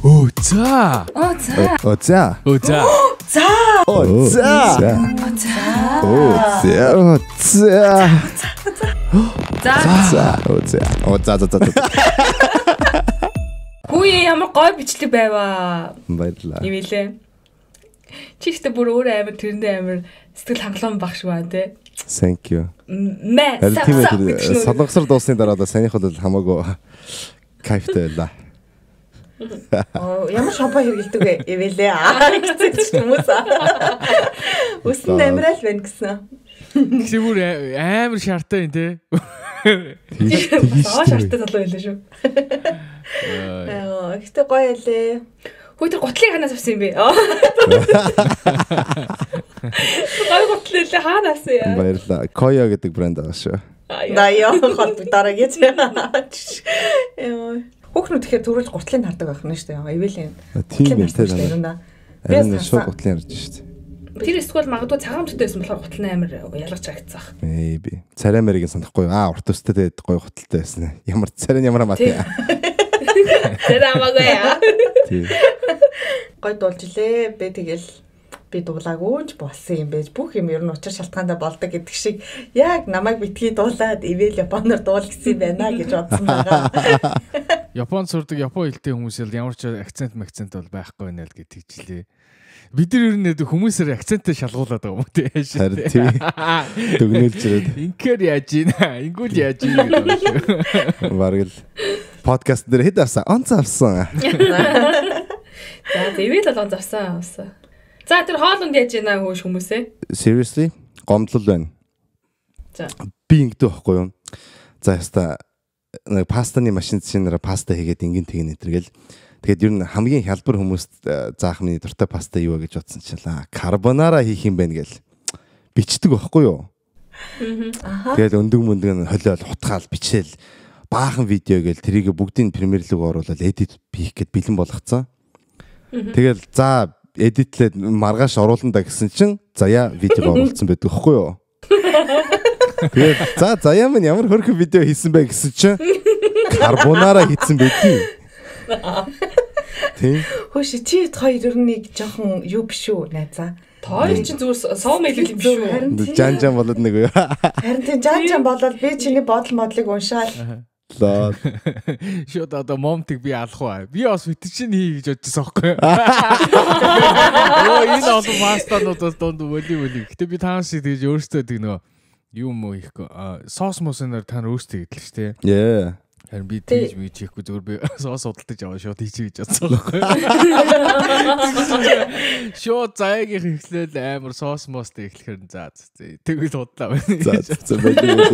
Өө за. Оо за. Оо за. Өө за. За. Оо за. Оо за. Оо за. Оо за. За. За. Оо за. Оо за за за. Хүү ямар гоё бичлэг байваа. Баярлалаа. Юм илээ. Чи ихтэй бүр өөрөө амар тэрэндээ амар сэтгэл хангалуун баг шиг байна те. Thank you. Мэ. Харин тийм ээ солонгосор дууссаны дараа одоо санийх бол хамаагүй кайфтай байлаа. Оо ямар шампунь хэрэглэдэг вэ? Ивэлээ. Аа гэсэн ч хүмүүс. Өсөн амраал байна гэсэн. Тэгсэн бүр амар шартай юм те. Аа шартай залуу байлаа шүү. Аа ихтэй гоё ялээ. Хүү тэр гутлыг ханаас авсан юм бэ? Гоё гутал лээ хаана авсан яа? Баярлалаа. Koya гэдэг брэнд байгаа шүү. Даяа холбогдороо гэж. Яа. Хүүхнүүд тэгэхээр төрүүлж гутлыг хардаг байх нь шүү дээ. Ивэлийн. Тийм юм те. Би шууд гутлыг харж шүү дээ. Тэр эсвэл магадгүй цагаан төтөө байсан болохоор гутал нь амар ялгарч харагдсан. Maybe. Царай мэрийг санахгүй. Аа урт өстэй тэгээд гоё гуталтай байсан. Ямар царай нь ямар хамаатай. Царай хамаагүй яа. Тийм. Гоё дуулж илээ. Би тэгэл би дуулаагүй ч болсон юм байж бүх юм ер нь учир шалтгаантай болдог гэдэг шиг яг намайг битгий дуулаад ивэл японоор дуул гэсэн юм байна гэж бодсон байгаа. Японд сурдаг япон хэлтэй хүмүүс л ямар ч акцент акцент бол байхгүй нэ л гэж тэгжлээ. Бид нар ер нь хүмүүсээр акценттэй шалгуулад байгаа юм уу те. Харин тийм. Дүгнэлж ирээд. Ингээр яаж ийн? Ингүүл яаж ийн гэдэг шүү. Бараг л подкаст дээр хэд авсан? Онц авсан. За ивэл бол онц авсан авсан. За тэр хоолунд яаж ийна хөөш хүмүүсээ? Seriously гомдлол байна. За. Би ингэдэг байхгүй юу? За яста нэг пастаны машин шинээр паста хийгээд ингэн тэгнэ энэ гэл. Тэгээд ер нь хамгийн хялбар хүмүүст заах миний дуртай паста юу вэ гэж бодсон чинь л карбонара хийх юм байна гэл бичдэг байхгүй юу? Тэгээд өндөг мөндөг нь холиол хутгаал бичээл баахан видео гэл тэрийг бүгдийг премьер лүг оруулаад эдит хийх гээд бэлэн болгоцсон. Тэгэл за эдитлээд маргааш оруулна да гэсэн чинь заяа видеог оруулсан байдаг байхгүй юу? Тэгээд за заяа минь ямар хөрхөн видео хийсэн бэ гэсэн чинь карбонара хийсэн байдгийг. Тийм. Хөөш чи хоёр ер нь нэг жоохон юу биш үү найзаа. Хоёр чинь зүгээр сов мэлэл юм биш үү? Жан жан болоод нэг юу. Харин тийм жан жан болоод би чиний бодол модлыг уншаал. Лоо. Шууд одоо момтыг би алах уу? Би бас фитчин хий гэж бодчихсон байхгүй юу? Йоо энэ олон мастануудаас дунд вөли вөли. Гэтэ би таан шиг тэгж өөртөө тэг нөгөө юм уу хийхгүй. Соус мосоноор та нар өөртөө хийдэл ш тэ. Yeah. Харин би тийж мийж хийхгүй зүгээр би соус судалдаж аваа шууд хийчих гэж бодсон байхгүй юу? Шууд заяагийн эхлээл амар соус мостой эхлэхээр за тэгвэл худлаа байна. За за байлээ.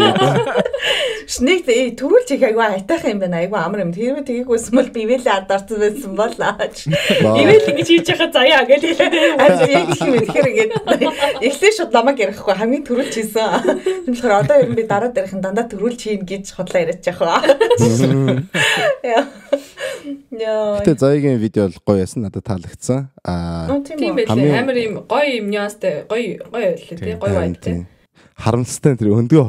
Нэг төрүүлж их айгүй айтайхан юм байна. Айгүй амар юм. Тэрвээ тгийгүйсэн бол би ивэлээ адарсан байсан бол аач. Ивэл ингэж хийж яхаа заяа гэж хэлээ. Харин яг их юм. Тэгэхээр ингээд эхлээ шууд намайг ярихгүй хамгийн төрүүлж хийсэн. Тийм болохоор одоо ер нь би дараа дээрх нь дандаа төрүүлж хийн гэж худлаа яриач яах вэ? Яа. Яа. Гэтэ заяагийн видео бол гоё яасан. Надад таалагдсан. Аа тийм байлээ. Амар юм гоё юм нюанстай гоё гоё байлээ тий. Гоё vibe тий. Харамсалтай тэр өндгөө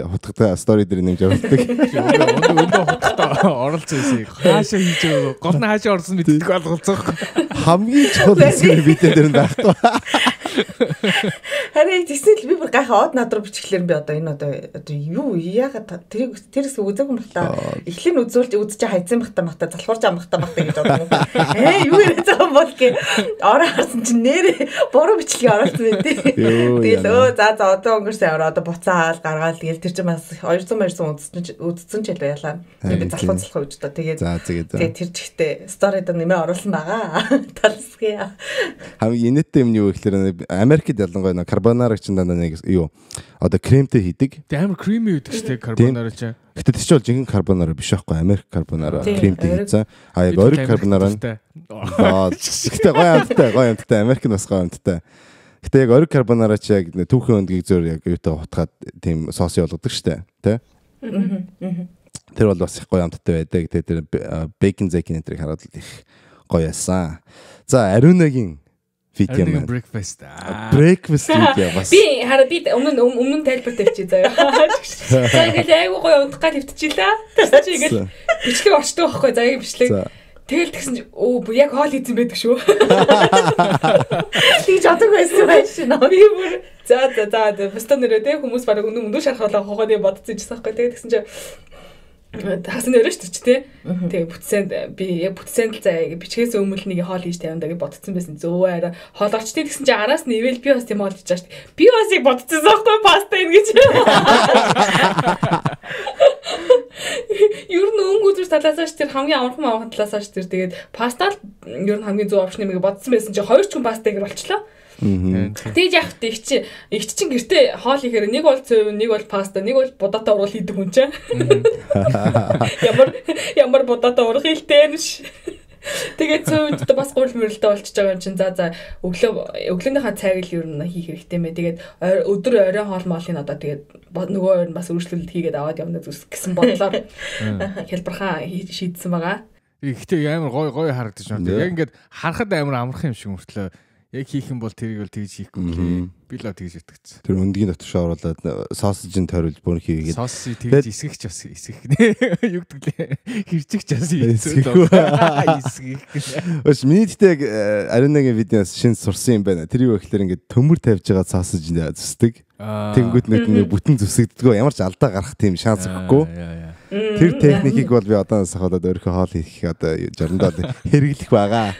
хутгатай стори дээр нэмж оруулдаг. Өндгөө хутгатай оролцсон юм. Хаашаа хийж байгаа. Гол нь хаашаа орсон мэддэг болгоцсон. Хамгийн чухал хэсэг видео дээр нь байхгүй. Харин тэгсэн л би бүр гайхаа од над руу бичихлээр би одоо энэ одоо юу яагаад тэрийг тэр хэсэг үзээгүй юм бата. Эхлэн үзүүлж үзэж хайцсан бахта махта залхуурч амхта махта гэж бодсон. Юу яриад байгаа юм бол гэ. Ороо харсан чинь нэрээ буруу бичлэгийг оруулсан байх тий. Тэгэл өө за за одоо өнгөрсөн аваа одоо буцаал гаргаал тэгэл тэр чинь бас 200 үзсэн ч илүү ялаа. Би залхуу гэж одоо тэгээд тэгээд тэр чигтээ сторид нэмээ оруулсан байгаа. Талсгий. Хамгийн инээдтэй юм юу гэхээр Америкт ялангуяа нэг карбонара чинь дандаа нэг юу одоо кремтэй хийдэг. Тэг амар creamy байдаг шүү дээ карбонара чинь. Гэтэ тэр чинь бол жинхэнэ карбонара биш байхгүй Америк карбонара кремтэй хийсэн. А яг ориг карбонара нь гэтэ гоё амттай Америк нь бас гоё амттай. Гэтэ яг ориг карбонара чи яг түүхэн өндгийг зөөр яг юутай хутгаад тийм соус болгодог шүү дээ, тэ? Тэр бол бас их гоё амттай байдаг. Тэгээ тэр бейкон зэкин энтрийг хараад л их гоё яасан. За Ариунагийн видео маань. Breakfast. Breakfast видео бас. Би хараа би өмнө тайлбар тавьчих заяа. За ингээл айгуу гоё унтах гал хөвтчихлээ. Тэгсэн чи ингээл бичлэг орчдөг байхгүй заяагийн бичлэг. Тэгэл тэгсэн чи өө яг хоол хийсэн байдаг шүү. Тэгж одог байсан байх шин. Би бүр за за за бусдаа нэрээ те хүмүүс бараг өндөр шархалаа хогооны бодсон ч гэсэн байхгүй. Тэгээд тэгсэн чи хасан нэрээ шүү дээ те. Тэгээ бүтсэнд би яг бүтсэнд л заяа бичгээс өмнө нэг хоол хийж тавина да гэж бодсон байсан. Зөө арай хоол орчтой тэгсэн чи араас нь ивэл би бас тийм хоол хийж байгаа шүү дээ. Би бас яг бодсон байхгүй паста ин гэж. Ер нь өнгө үзүүр талаас ш тэр хамгийн амархан талаас ш тэр тэгээд паста л ер нь хамгийн зөв опшн юм гэж бодсон байсан чи хоёр ч хүн паста гэр болчлоо. Тэгээд яг их чинь гэртээ хоол ихээр нэг бол цөв, нэг бол паста, нэг бол будаатай уруул хийдэг хүн чинь. Ямар будаатай урах хэлтэй юм ш. Тэгээд цөв одоо бас гурил мөрөлтөй болчихж байгаа юм чинь за за өглөөнийхөө цайг л ер нь хийх хэрэгтэй мэ. Тэгээд өдөр оройн хоол моолыг одоо тэгээд нөгөө хоёр нь бас өөрчлөлт хийгээд аваад явна зүс гэсэн бодлоор хялбархан шийдсэн байгаа. Гэхдээ амар гоё гоё харагдаж байна. Яг ингээд харахад амар амархан юм шиг мөртлөө яг хийх юм бол тэрийг бол тэгж хийхгүй лээ. Би л тэгж итгэцсэн. Тэр өндгийн дотгошоо оруулаад сосжин тойруулж бүр хийгээд. Сосыг тэгж эсгэх ч бас эсгэх нэ. Юу гэдэг лээ. Хэрчих ч бас эсгэх. Эсгэх. Өш миний гэхдээ яг Ариунагийн видеоос шинэ сурсан юм байна. Тэр юу гэхээр ингээд төмөр тавьж байгаа сосж зүсдэг. Тэнгүүт нэг ингээд бүтэн зүсэгддэг. Ямар ч алдаа гарах тийм шанс өгөхгүй. Тэр техникийг бол би одоо сахалаад өөрийнхөө хоол хийх одоо жорондоо хэрэглэх байгаа.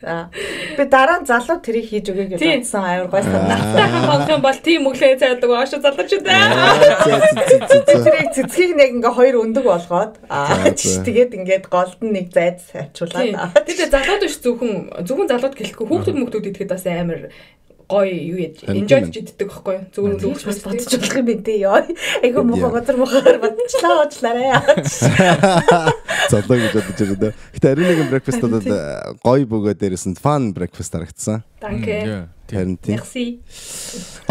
Би дараа нь залуу тэрийг хийж өгье гэж бодсон амар гоё санагдсан. Хангах юм бол тийм өглөө цайдаг ааш залуучууд аа. Тэрийг цэцгийг нэг ингээ хоёр өндөг болгоод тэгээд ингээд голд нь нэг зайд авчуулаад. Тэгээд залууд биш зөвхөн залууд гэлэхгүй хүүхдүүд мөхтүүд идэхэд бас амар гоё юу яаж enjoy хийж иддэг байхгүй юу? Зүгээр зөвхөн бас бодож болох юм бэ те ёо. Айгу муухай газар мухаар бодчихлаа уучлаарай. Золоо гэж бодож байгаа даа. Гэтэ Ариунагийн breakfast бол гоё бөгөө дээрээс нь fun breakfast харагдсан. Danke. Харин тийм. Merci.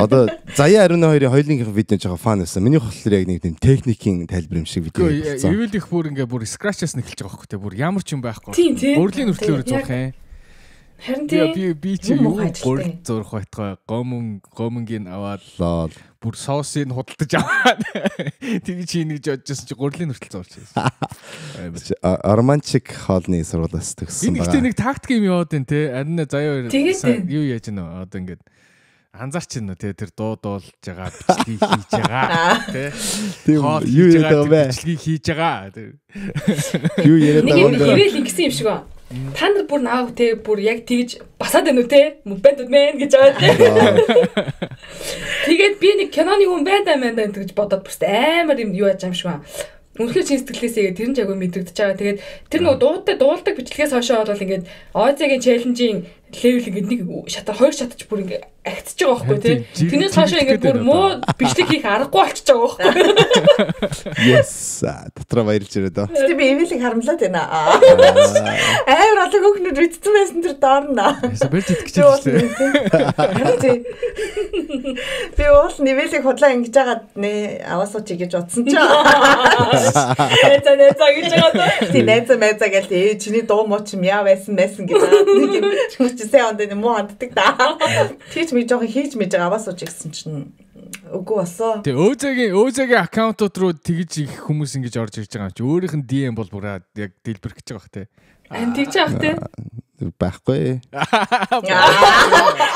Одоо Заяа Ариуна хоёрын хоёулынхын видео жоохон fun байсан. Миний болохоор яг нэг тийм техникийн тайлбар юм шиг видео болсон. Ивэл их бүр ингээ бүр scratch-аас нь эхэлж байгаа байхгүй те. Бүр ямар ч юм байхгүй. Гурлийн нүртлөөр зурх юм. Харин тийм би чи юу гурил зурх байтугай гомөнгийн аваад бүр соусыг худалдаж аваад тэгж хийнэ гэж бодож байсан чи гурлийн нүртэл зурч байсан. Романтик хоолны сургуулиас төгссөн байгаа. Энэ ихтэй нэг тактик юм яваад байна те. Ариуна Заяа хоёр юу яаж гэнэ одоо ингээд анзаарч байна уу те тэр дуу дуулж байгаа бичлэгийг хийж байгаа те. Тийм юу яриад байгаа бэ? Бичлэгийг хийж байгаа. Юу яриад байгаа вэ? Нэг ирээл ингэсэн юм шиг ба. Та нар бүр наав те бүр яг тэгж басаад байна уу те? Бэнд мэн гэж байгаа те. Тэгээд би нэг киноны хүн байна даа гэж бодоод бүр амар юм юу яаж юм шиг ба. Үнэхээр чин сэтгэлээсээ тэр нь ч агуу мэдрэгдэж байгаа. Тэгээд тэр нөгөө дуутай дуулдаг бичлэгээс хойшоо бол ингээд Озигийн челленжийн левел ингээд нэг шатар хоёр шатаж бүр ингээд агцж байгаа байхгүй тий. Тэрнээс хойшоо ингээд бүр муу бичлэг хийх аргагүй болчихж байгаа байхгүй. Yes. Дотроо баярлж ирээд оо. Гэтэ би Эмилийг харамлаад байна. Амар олон хүүхнүүд мэдсэн байсан тэр доор нь. Барьж итгэж байна. Тий. Би уул Эмилийг худлаа ингэж байгаад нэ аваас ууч гэж бодсон чи. Найзаа найзаа гэж байгаа. Тий найзаа найзаа гэл ээ чиний дуу муу чим яа байсан байсан гэж байгаа. Нэг юм чи сайн онд муу ханддаг да. Тийч ми жоохон хийж мэж байгаа аваас ууч гэсэн чинь үгүй болсон. Тий өөзөгийн аккаунтууд руу тэгж их хүмүүс ингэж орж ирж байгаа юм чи өөрийнх нь DM бол бүр яг дэлбэрэх гэж байгаа бах те. Ан тэгж явах те. Байхгүй.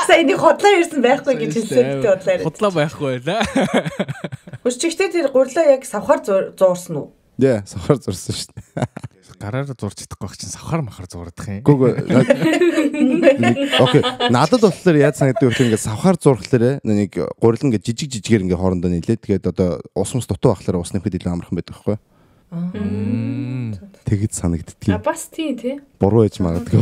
Сайн нэг худлаа ирсэн байхгүй гэж хэлсэн тэ худлаа ирсэн. Худлаа байхгүй байлаа. Өс чигтээ тэр гурлаа яг савхаар зуурсан уу? Яа, савхаар зурсан шүү дээ. Гараараа зурж чадахгүй байх чинь савхаар махаар зурдах юм. Гүг. Окей. Надад болохоор яаж санагддаг вэ гэхээр ингээд савхаар зурхлаарэ нэг гурил ингээд жижиг жижигээр ингээд хоорондоо нийлээд тэгээд одоо ус мус дутуу байхлаараа ус нэмэхэд илүү амархан байдаг байхгүй юу? Тэгэд санагддгийг. А бас тийм тий. Буруу байж магадгүй.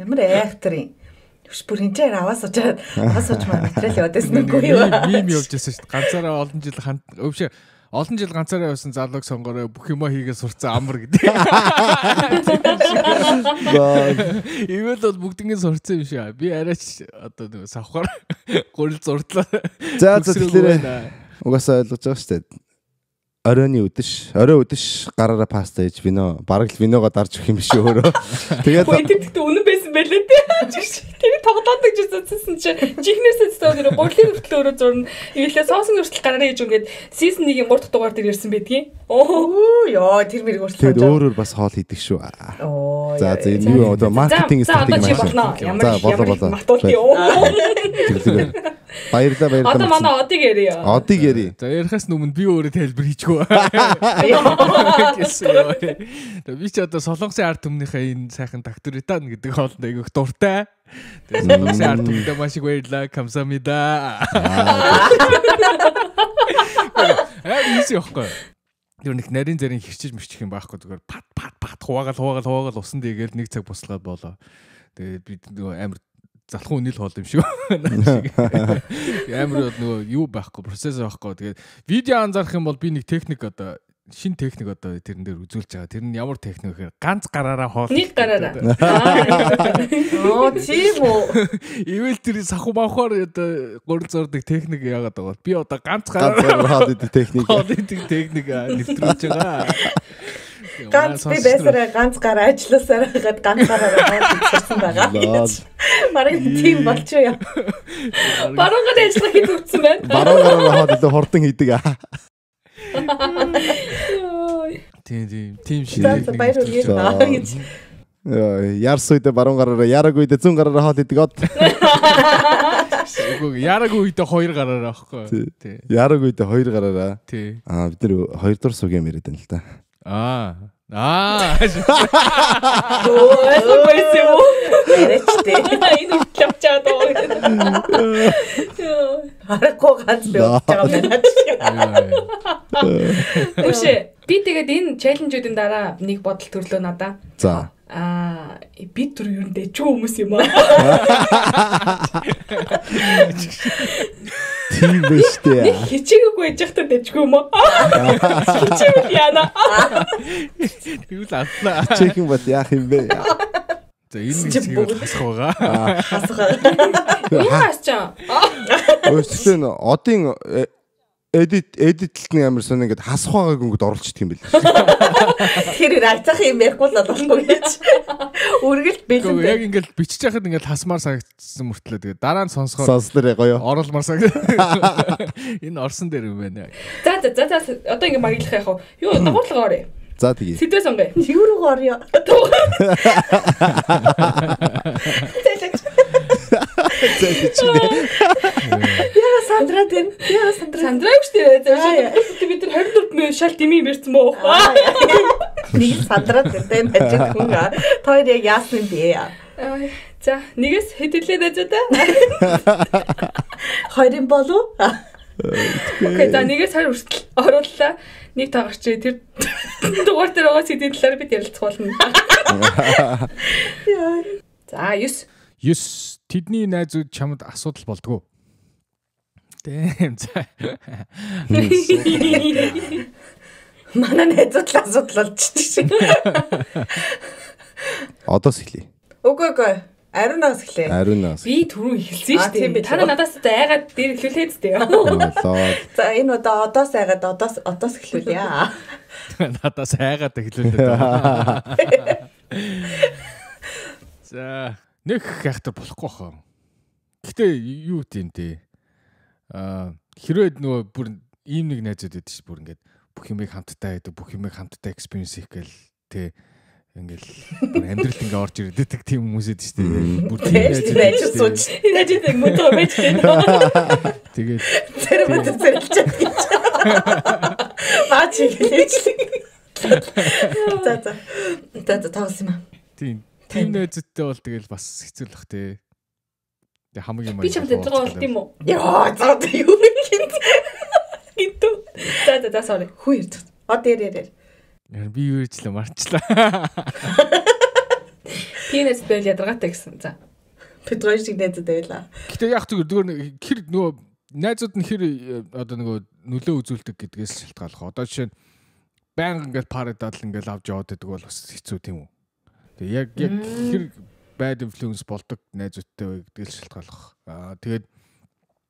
Ямар айхтар юм. Өш бүр хинчээр аваас уучаад аваас ууч маа материал яваад байсан үгүй юу? Мим явж байсан шүү дээ. Ганцаараа олон жил өвшөө олон жил ганцаараа явсан залууг сонгороо бүх юмаа хийгээ сурцсан амар гэдэг. Ивэл бол бүгднийг сурцсан юм шиг. Би арайч одоо нэг савхаар гурил зурдлаа. За за тэгэхээр угаасаа ойлгож байгаа шүү дээ. Оройны үдэш, орой үдэш гараараа паста хийж вино, бараг л виногоо дарж өгөх юм биш өөрөө. Тэгээд тэр үнэн байсан байлээ тий. Тэр тоглоод гэж үзсэн чи жихнээсээ зөв нэр гурлын хүртэл өөрөө зурна. Ивлээ соосон хүртэл гараараа хийж ингээд season 1-ийн 3 дахь дугаар дээр ирсэн байдгийн. Оо ёо тэр мэрэг хүртэл. Тэгээд өөрөөр бас хоол хийдэг шүү. За за энэ юу одоо маркетинг стратеги юм байна. Ямар ямар матуулт юу. Тэр. Баярлалаа баярлалаа. Одоо манай одыг ярья. Одыг ярья. За ярихаас өмнө би өөрөө тайлбар хийчихв. Би ч одоо Солонгосын ард түмнийхээ энэ сайхан докторитан гэдэг хоолнд айгүйх дуртай. Тэгээ Солонгосын ард түмэндээ маш их баярлалаа. Камсамида. Аа ийс явахгүй. Тэр нэг нарийн зарийн хэрчиж мэрчих юм байхгүй зүгээр пат пат пат хуваагаал усан дэгээл нэг цаг буслаад болоо. Тэгээ би нөгөө амар залхуу үнэл хоол юм шиг. Амар нөгөө юу байхгүй, процессор байхгүй. Тэгээд видео анзаарах юм бол би нэг техник одоо шин техник одоо тэрэн дээр үзүүлж байгаа. Тэр нь ямар техник гэхээр ганц гараараа хоол. Нэг гараараа. Оо тийм үү. Ивэл тэр сахуу мавхаар одоо гурил зурдаг техник яагаад байгаа бол би одоо ганц гараараа хоол идэх техник. Хоол идэх техник нэвтрүүлж байгаа. Ганц би байсараа ганц гараа ажилласаар хагаад ганц гараараа хоол идсэн байгаа. Бараг тийм болчихё яа. Баруун гарын ажиллагаа хийж өгсөн байна. Баруун гараараа хоол илүү хурдан хийдэг аа. Тийм тийм шиг. За баяр хүргэе гэж. Ярс үедээ баруун гараараа, яраг үедээ зүүн гараараа хоол идэг од. Үгүй яраг үедээ хоёр гараараа аахгүй. Тий. Яраг үедээ хоёр гараараа. Тий. Аа бид нэр хоёр дур суг юм яриад байна л да. Аа. Аа. Өө байсан юм уу? Яриач дээ. Энэ хүртэл авчаад байгаа. Харахгүй ганц би бодож байгаа юм байна. Үшээ би тэгээд энэ челленжүүдийн дараа нэг бодол төрлөө надаа. За. Аа би түр юу нэ чүү хүмүүс юм аа. Тийм биш дээ. Нэг хичээгээгүй байж байхдаа дэжгүй юм аа. Хичээвэл яана. Тэгвэл аллаа. Хичээх юм бол яах юм бэ? За энэ нэг чигээр хасах байгаа. Хасах. Юу хасчаа? Өөрчлөлт нь одын эдитлэлт нь амар сонь ингээд хасах байгааг ингээд оруулчихдаг юм бэл. Тэр айцах юм ярихгүй л болохгүй гэж. Үргэлж бэлэн. Яг ингээд бичиж яхад ингээд хасмаар санагдсан мөртлөө тэгээд дараа нь сонсохоор сонслоо гоё. Оруулмаар санагдсан. Энэ орсон дээр юм байна. За за за одоо ингээд маглах яах вэ? Юу дугуурлага орё. За тэгье. Сэдвээ сонгоё. Юу руу орё? Зэлэж. Зэлэж. Яа сандраад байна. Яа сандраад. Сандраагүй шүү дээ. Бид нар 24 мөр шал дэмий юм ярьсан боо. Нэг сандраад байна. Ажил хүн. Та хоёр яг яасан юм бэ? За, нэгээс хэдэлээ найзуудаа. Хоёрын болов? Окей, за нэгээс 20 хүртэл орууллаа. Нэг та гарч тэр дугаар дээр байгаа сэдвийн талаар бид ярилцах болно. За, 9. 9. Тэдний найзууд чамд асуудал болдгоо. Тийм. За. Манай найзууд л асуудал болчих. Одоос эхлэе. Үгүй үгүй. Ариунаас эхлэе. Ариунаас. Би түрүү эхэлсэн шүү дээ. Та нар надаас айгаад дээр эхлүүлээд дээ. За энэ удаа одоос айгаад одоос эхлүүлье. Надаас айгаад эхлүүлээ. За, нэг хайхтар болохгүй хаа. Гэтэ юу гэм те. Аа, хэрвээ нөгөө бүр ийм нэг найзууд байдаг ш бүр ингээд бүх юмыг хамтдаа хийдэг, бүх юмыг хамтдаа experience хийх гээл те. Ингээл бүр амьдралд ингээ орж ирээд байдаг тийм хүмүүс эд шүү дээ. Бүр тийм найзууд сууж. Найзууд яг мөдөө байж байна. Тэгээд зэрэг мөдөө зэрэлж чадчих гэж. Маач хэлээч. За за. За за тоглосон юм аа. Тийм. Тийм найзуудтай бол тэгэл бас хэцүү л бах те. Тэг хамгийн Би чамд байгаа болт юм уу? Йоо, за юу гинт. Гинтүү. За за за sorry. Хүү ярьж. Од яар. Би юу ярьжлаа марчлаа. Тийм найзууд байл ядаргаатай гэсэн. За. Бид хоёр шиг найзууд байлаа. Гэтэ яг зүгээр хэр нөгөө найзууд нь хэр одоо нөгөө нөлөө үзүүлдэг гэдгээс шалтгаалах. Одоо жишээ нь байнга ингээд парадал ингээд авч яваад байдаг бол бас хэцүү тийм үү? Тэгээ яг хэр bad influence болдог найзуудтай вэ гэдгээс шалтгаалах. Аа тэгээд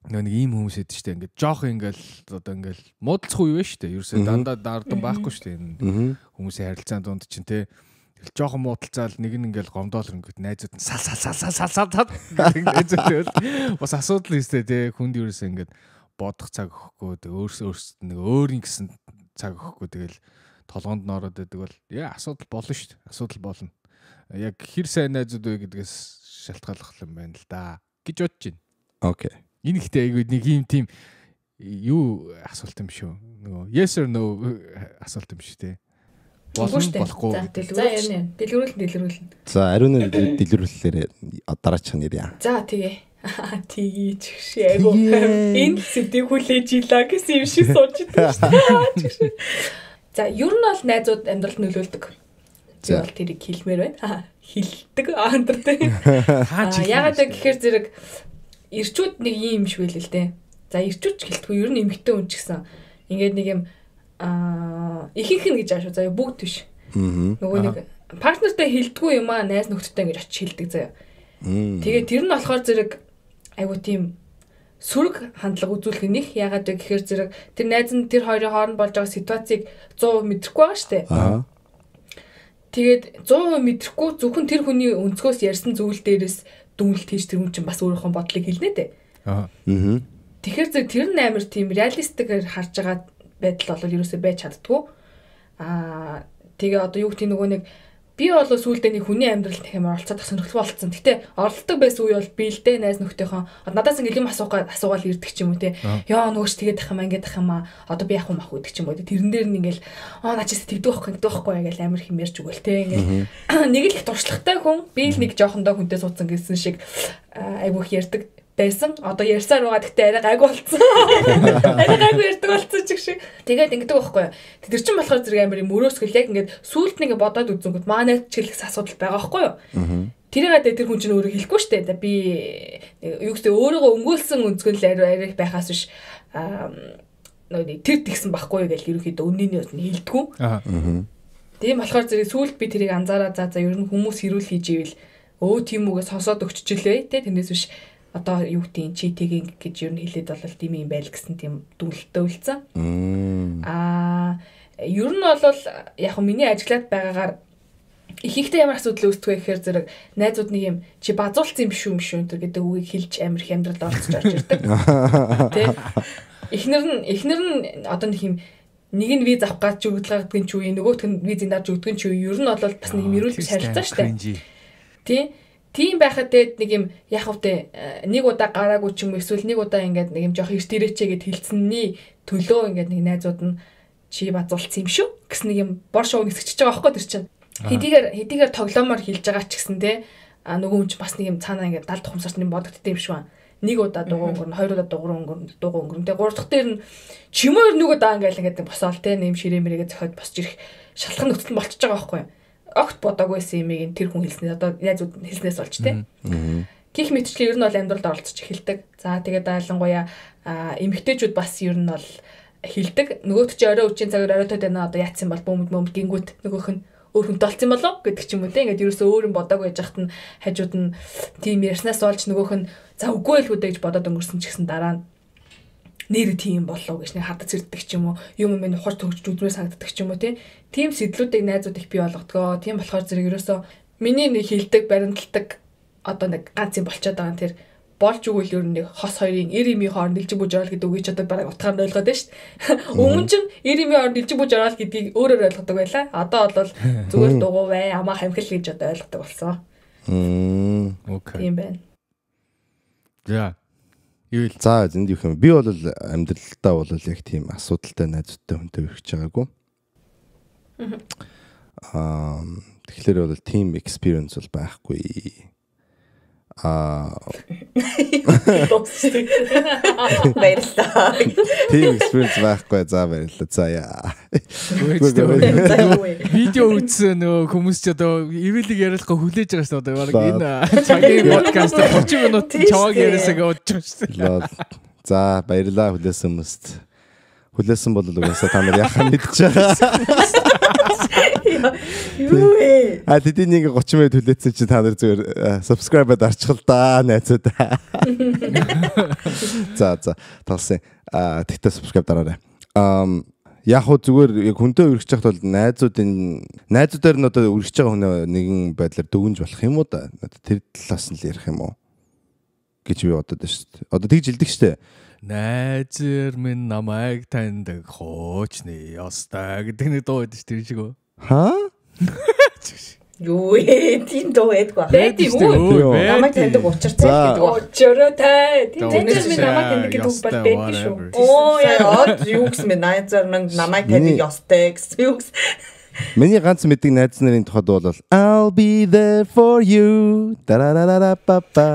Нэг ийм хүмүүс эд штэ ингээд жоох ингээл одоо ингээл муудалцах үе байна штэ. Ерөөсөө дандаа дардан байхгүй штэ энэ хүмүүсийн харилцаан дунд чинь те. Тэгэл жоохон муудалцаал нэг нь ингээл гомдоол ингээд найзууд нь сал сал сал сал сал сал гэдэг найзууд тэгэл бас асуудал юм штэ те. Хүнд ерөөсөө ингээд бодох цаг өгөхгүй тэг өөрсдөө нэг өөрийн гэсэн цаг өгөхгүй тэгэл толгоонд нь ороод байдаг бол яа асуудал болно штэ. Асуудал болно. Яг хэр сайн найзууд вэ гэдгээс шалтгааллах юм байна л да гэж бодож байна. Окей. Энэ ихтэй айгүй нэг юм тийм юу асуулт юм шүү. Нөгөө yes or no асуулт юм шүү те. Болно болохгүй. За ярина. Дэлгэрүүлэн. За ариун дэлгэрүүллээрээ дараачих нэр яа. За тэгээ. Тэгээ ч гэх айгүй энэ сэдвийг хүлээж илаа гэсэн юм шиг сууж идэв шүү дээ. За ер нь бол найзууд амьдралд нөлөөлдөг. Би бол тэрийг хэлмээр байна. Хилдэг андэр те. Яагаад вэ гэхээр зэрэг ирчүүд нэг юм шиг байл л дээ. За ирчүүд ч гэлтгүй ер нь эмэгтэй хүн ч гэсэн ингээд нэг юм ихэнх нь гэж аашуу заяа бүгд биш. Нөгөө нэг партнертай хилдэггүй юм аа найз нөхдөдтэй ингэж очиж хилдэг заяа. Тэгээ тэр нь болохоор зэрэг айгуу тийм сөрөг хандлага үзүүлэх нэх яагаад вэ гэхээр зэрэг тэр найз нь тэр хоёрын хооронд болж байгаа ситуацийг 100% мэдрэхгүй байгаа шүү дээ. Тэгээд 100% мэдрэхгүй зөвхөн тэр хүний өнцгөөс ярьсан зүйл дээрээс дүнэлт хийж тэр хүн чинь бас өөрийнхөө бодлыг хэлнэ дээ. Тэгэхээр зэрэг тэр нь амар тийм реалистикээр харж байгаа байдал бол ерөөсөө байж чаддгүй. Тэгээ одоо юу гэдэг нөгөө нэг би бол сүүлдээ нэг хүний амьдралд их амар оролцоод сонирхолтой болцсон. Гэтэ оролцдог байсан үе бол би л дээ найз нөхдөйхөө надаас ингээл юм асуугаал ирдэг ч юм уу те. Яа нөгөөч тэгээд ах юм аа ингээд ах юм аа одоо би яах юм ах гэдэг ч юм уу. Тэрэн дээр нь ингээл наа чис тэгдэг байхгүй ингэдэг байхгүй ингээл амар их юм ярьж өгөөл те. Ингээл нэг л их туршлагатай хүн би л нэг жоохондоо хүнтэй суудсан гэсэн шиг айгүйх ярьдаг байсан. Одоо ярьсаар байгаа гэхдээ арай гайгүй болцсон. Арай гайгүй ярьдаг болцсон ч гэх шиг. Тэгээд ингэдэг байхгүй юу. Тэр чинь болохоор зэрэг амар юм өрөөсгөл яг ингээд сүулт нэг бодоод үзэнгүүт манай ч хэлэх асуудал байгаа байхгүй юу. Тэрийгээ тэр хүн чинь өөрөө хэлэхгүй шүү дээ. Би юу гэсэн өөрийгөө өмгөөлсөн өнцгөн л арай их байхаас биш нэг тэр тэгсэн байхгүй юу гэж ерөнхийдөө үннийг нь хэлдэггүй. Тийм болохоор зэрэг сүулт би тэрийг анзаараа за ер нь хүмүүс хэрүүл хийж ивэл өө тийм үгээ сонсоод өгччихлээ те. Тэрнээс биш одоо юу гэдэг чи тгийн гэж ер нь хэлээд бол тийм юм байл гэсэн тийм дүнэлттэй үлдсэн. Ер нь бол яг миний ажиглаад байгаагаар ихэнхдээ ямар асуудал үүсдэг вэ гэхээр зэрэг найзууд нэг юм чи базуулсан юм шүү юм шүү энэ гэдэг үгийг хэлж амар их амьдралд оролцож орж ирдэг. Тэ? Эхнэр нь одоо нэг юм нэг нь виз авах гэж өгдөл гаргадаг ч үе нөгөөх нь визийг дарж өгдөг ч үе ер нь бол бас нэг юм эрүүл харилцаа шүү дээ. Тэ? Тийм байхад тэгээд нэг юм яах вэ нэг удаа гараагүй ч юм уу эсвэл нэг удаа ингээд нэг юм жоох эрт ирээчээ гэд хэлцэнний төлөө ингээд нэг найзууд нь чи базуулсан юм шүү гэсэн нэг юм бор шоу нисгэж байгаа байхгүй тэр чинь. Хэдийгээр тоглоомоор хэлж байгаа ч гэсэн те нөгөө хүн чинь бас нэг юм цаанаа ингээд далд ухамсарт юм бодогдсон юм шиг байна. Нэг удаа дугуй өнгөрнө, хоёр удаа дугуй өнгөрнө. Тэгээ гурав дахь дээр нь чимээр нэг удаа ингээд ингээд босоол те нэм ширээ мэрэгээ зохиод босч ирэх шалхан нөхцөл нь болчихж байгаа байхгүй юу. Огт бодоогүй байсан юмыг тэр хүн хэлснээр одоо найзууд хэлснээс болж те. Гэх мэтчлэн ер нь бол амьдралд оролцож эхэлдэг. За тэгээд айлангуяа эмэгтэйчүүд бас ер нь бол хэлдэг. Нөгөөт чи орой үчийн цагаар оройтод байна одоо яатсан бол бөөмөд бөөмөд гингүүт нөгөөх нь өөр хүнтэй олцсон болов гэдэг ч юм уу те. Ингээд ерөөсөө өөр юм бодоогүй яж хат нь хажууд нь тийм ярьснаас болж нөгөөх нь за үгүй л үү гэж бодоод өнгөрсөн ч гэсэн дараа нь нэр тийм болов гэж нэг хардаж ирдэг ч юм уу юм юм ухаж төгсөж үзмээр санагддаг ч юм уу тийм сэтлүүдийг найзууд их бий болгодгоо. Тийм болохоор зэрэг ерөөсөө миний нэг хилдэг баримталдаг одоо нэг ганц юм болчиход байгаа нь тэр болж өгвөл ер нь нэг хос хоёрын эр эмийн хооронд нэлжин бүж орол гэдэг үгийг ч одоо бараг утгаар нь ойлгоод байна шүү дээ. Өмнө чинь эр эмийн хооронд нэлжин бүж орол гэдгийг өөрөөр ойлгодог байлаа. Одоо бол зүгээр дугуй бай, амаа хамхил гэж одоо ойлгодог болсон. Окей. Тийм байна. За. Юу л за энд юу юм. Би бол амьдралдаа бол яг тийм асуудалтай найзуудтай хүнтэй өргөж байгаагүй. Тэгэхээр бол team experience бол байхгүй. Баярлалаа. Team experience байхгүй. За баярлалаа. За яа. Видео үзсэн нөгөө хүмүүс ч одоо ивэлийг яриалахгүй хүлээж байгаа шүү дээ. Бараг энэ цагийн подкаст 30 минут чаваг яриасаа гэж бодож байгаа шүү дээ. За баярлалаа хүлээсэн хүмүүст. Хүлээсэн бол угаасаа та нар яхаа мэдчихэж байгаа. Юу вэ? А тэдний нэг 30 минут хүлээсэн чинь та нар зүгээр subscribe дарчих л да найзуудаа. За талсан. А тэгтээ subscribe дараарай. Яг хөө зүгээр яг хүнтэй үргэж байхад бол найзуудаар нь одоо үргэж байгаа хүнээ нэгэн байдлаар дүгнж болох юм уу да? Тэр талаас нь л ярих юм уу гэж би бодод байна шүү дээ. Одоо тэгж хэлдэг шүү дээ. Найзэр минь намайг таньдаг хуучны ёстой гэдэг нэг дуу байдаг шүү тэр шиг үү? Ха? Юу вэ? Тийм дуу байдгүй. Байд юм уу? Намайг таньдаг учиртай гэдэг баг. Учиртай. Тийм найзэр минь намайг таньдаг гэдэг үг бол байдаг шүү. Оо яа, юу гэсэн бэ? Найзэр минь намайг таньдаг ёстой гэсэн юу гэсэн. Миний ганц мэддэг найз нарын тухайд бол I'll be there for you. Дарарарапапа.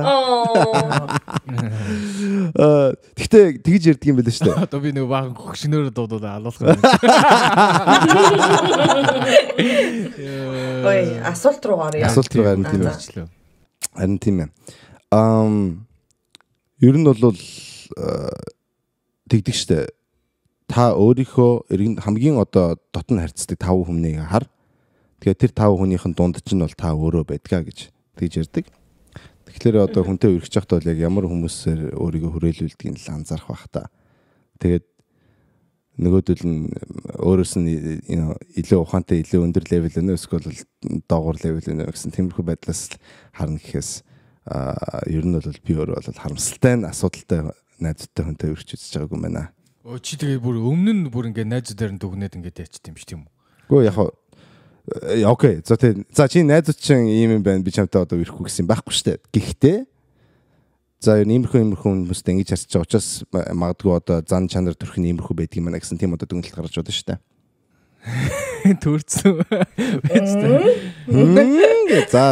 Тэгтээ тэгж ярьдаг юм байл шүү дээ. Одоо би нэг баахан хөгшнөөр дуудаад алуулах юм. Ой, асуулт руу гаръя. Асуулт руу гарна тийм ээ. Харин тийм ээ. Ер нь бол тэгдэг шүү дээ. Та өөрийнхөө хамгийн одоо дотн харьцдаг 5 хүмнийг хар. Тэгэхээр тэр 5 хүнийхэн дунд чинь бол та өөрөө байдгаа гэж тэгж ярьдаг. Тэгэхээр одоо хүнтэй үргэж явахд бол яг ямар хүмүүсээр өөрийгөө хүрээлүүлдгийг л анзаарах бах та. Тэгээд нөгөөдөл нь өөрөөс нь илүү ухаантай, илүү өндөр левел өнөө эсвэл доогуур левел өнөө гэсэн тиймэрхүү байдлаас харна гэхээс ер нь бол би өөрөө бол харамсалтай нь асуудалтай найзуудтай хүнтэй үргэж үзэж байгаагүй юм байна. Өө чи тэгээ бүр өмнө нь бүр ингээ найзуудаар нь дүгнээд ингээд ячт юм чи тийм үү? Үгүй яг окей. За тий. За чи найзууд чинь ийм юм байна. Би чамтай одоо ирэхгүй гэсэн юм байхгүй шүү дээ. Гэхдээ за ер нь иймэрхүү хүмүүстэй ингэж харьцаж байгаа учраас магадгүй одоо зан чанар төрх нь иймэрхүү байдаг юм байна гэсэн тийм одоо дүгнэлт гаргаж байна шүү дээ. Төрцөн.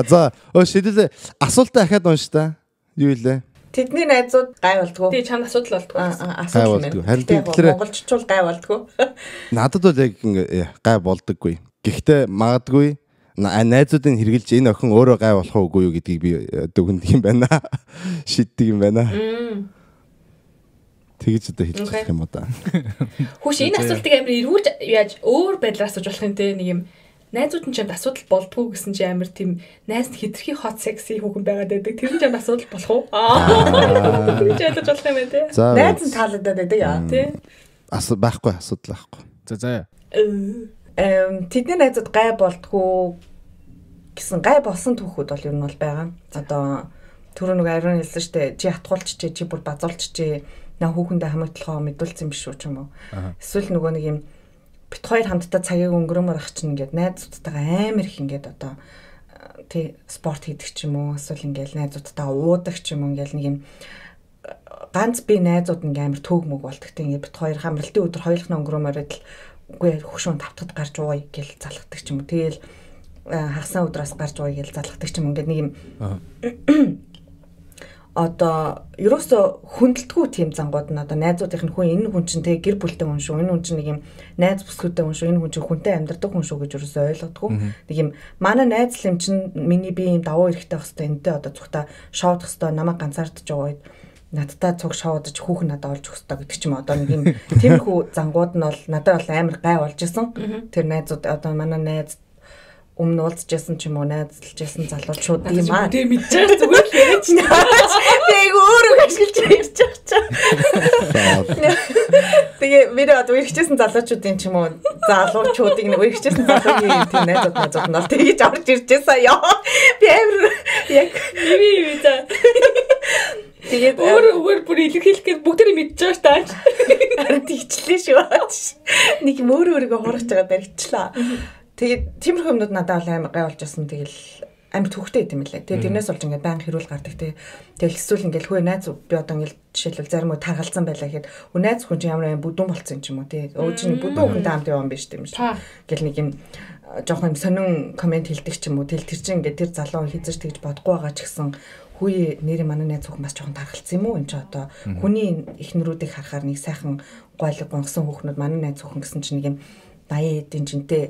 За. Өө шийдэлээ. Асуултаа ахаад унш та. Юу илээ? Тэдний найзууд гай болдгоо. Тий, чамд асуудал болдгоо. Асуудал мэн. Харин тэгэхээр монголчууд гай болдгоо. Надад бол яг ингээ гай болдоггүй. Гэхдээ магадгүй найзуудыг хэрглэж энэ охин өөрөө гай болох уугүй юу гэдгийг би дүгнэдэг юм байна. Шийддэг юм байна. Тэгж одоо хэлж болох юм уу да. Хүүш энэ асуултыг амар эргүүлж яаж өөр байдлаар асууж болох юм те нэг юм найзууд нь чамд асуудал болдгоо гэсэн чи амар тийм найз нь хитрхи hot sexy хүүхэн байгаад байдаг. Тэр нь чамд асуудал болох уу? Тэр ч ойлгож болох юм байна те. Найз нь таалагдаад байдаг яа тий. Байхгүй асуудал байхгүй. За. Тэдний найзууд гай болдгоо гэсэн гай болсон түүхүүд бол ер нь бол байгаа. Одоо түрүү нэг ариун хэлсэн шүү дээ. Чи хатгуулчихжээ, чи бүр базуулчихжээ. Наа хүүхэндээ хамаатлахаа мэдүүлсэн биш үү ч юм уу. Эсвэл нөгөө нэг юм бит хоёр хамтдаа цагийг өнгөрөөмөр ах чинь ингээд найзуудтайгаа амар их ингээд одоо тий спорт хийдэг ч юм уу эсвэл ингээд найзуудтайгаа уудаг ч юм уу ингээд нэг юм ганц би найзууд ингээд амар төөг мөг болдог тий ингээд бит хоёр хамралтын өдөр хоёулахна өнгөрөөмөр идэл үгүй хөшөөн тавтахад гарч ууя гэл залхдаг ч юм уу тэгэл хагасаа өдрөөс гарч ууя гэл залхдаг ч юм ингээд нэг юм одоо ерөөсө хүндэлтгүй тийм зангууд нь одоо найзуудынх нь хүн энэ хүн чинь тэг гэр бүлтэй хүн шүү, энэ хүн чинь нэг юм найз бүсгүйтэй хүн шүү, энэ хүн чинь хүнтэй амьдардаг хүн шүү гэж ерөөсө ойлгодгүй. Нэг юм манай найз л юм чинь миний би юм давуу эрэхтэй байх хэвээр энтэй одоо цугтаа шоудах хэвээр намайг ганцаардж байгаа үед надтай цуг шоудаж хүүхэн надад олж өгөх хэвээр гэдэг ч юм одоо нэг юм тиймэрхүү зангууд нь бол надад бол амар гай болж исэн. Тэр найзууд одоо манай найз өмнө уулзчихсан ч юм уу найзлж байсан залуучууд юм аа. Тэ мэдчихэж зүгээр л яриач. Би айгу өөрөө ашиглаж ярьж байгаа чаа. Тэгээ би одоо үерхчихсэн залуучуудын ч юм уу залуучуудыг нэг үерхчихсэн залуугийн тийм найзууд нь бол тэгэж орж ирж байсан ёо. Би амар яг би за. Тэгээд өөр бүр илэрхийлэх гээд бүгдээрээ мэдчихэж байгаа шүү дээ. Харин тэгчлээ шүү. Нэг юм өөрөө өөрийгөө хурах байгаа баригчлаа. Тэгээд тиймэрхүү юмнууд надад бол амар гай болж байсан. Тэгэл амар төвхтэй байт юм лээ. Тэгээд тэрнээс болж ингээд баян хэрүүл гардаг тий. Тэгэл эсвэл ингээд хөө найз би одоо ингээд жишээлбэл зарим үе таргалцсан байлаа гэхэд өө найз хүн чинь ямар юм бүдүүн болцсон юм ч юм уу тий. Өө чи бүдүүн хүнтэй хамт явсан биш тийм шүү. Гэл нэг юм жоохон юм сонин комент хэлдэг ч юм уу. Тэгэл тэр чинь ингээд тэр залуу хизэж тэгж бодохгүй байгаа ч гэсэн хүүе нэрээ манай найз хүүхэн бас жоохон таргалцсан юм уу энэ ч одоо хүний эхнэрүүдийг харахаар нэг сайхан гойлог гонгосон хүүхнүүд манай найз хүүхэн гэсэн чинь нэг юм 80 эдийн жинтэй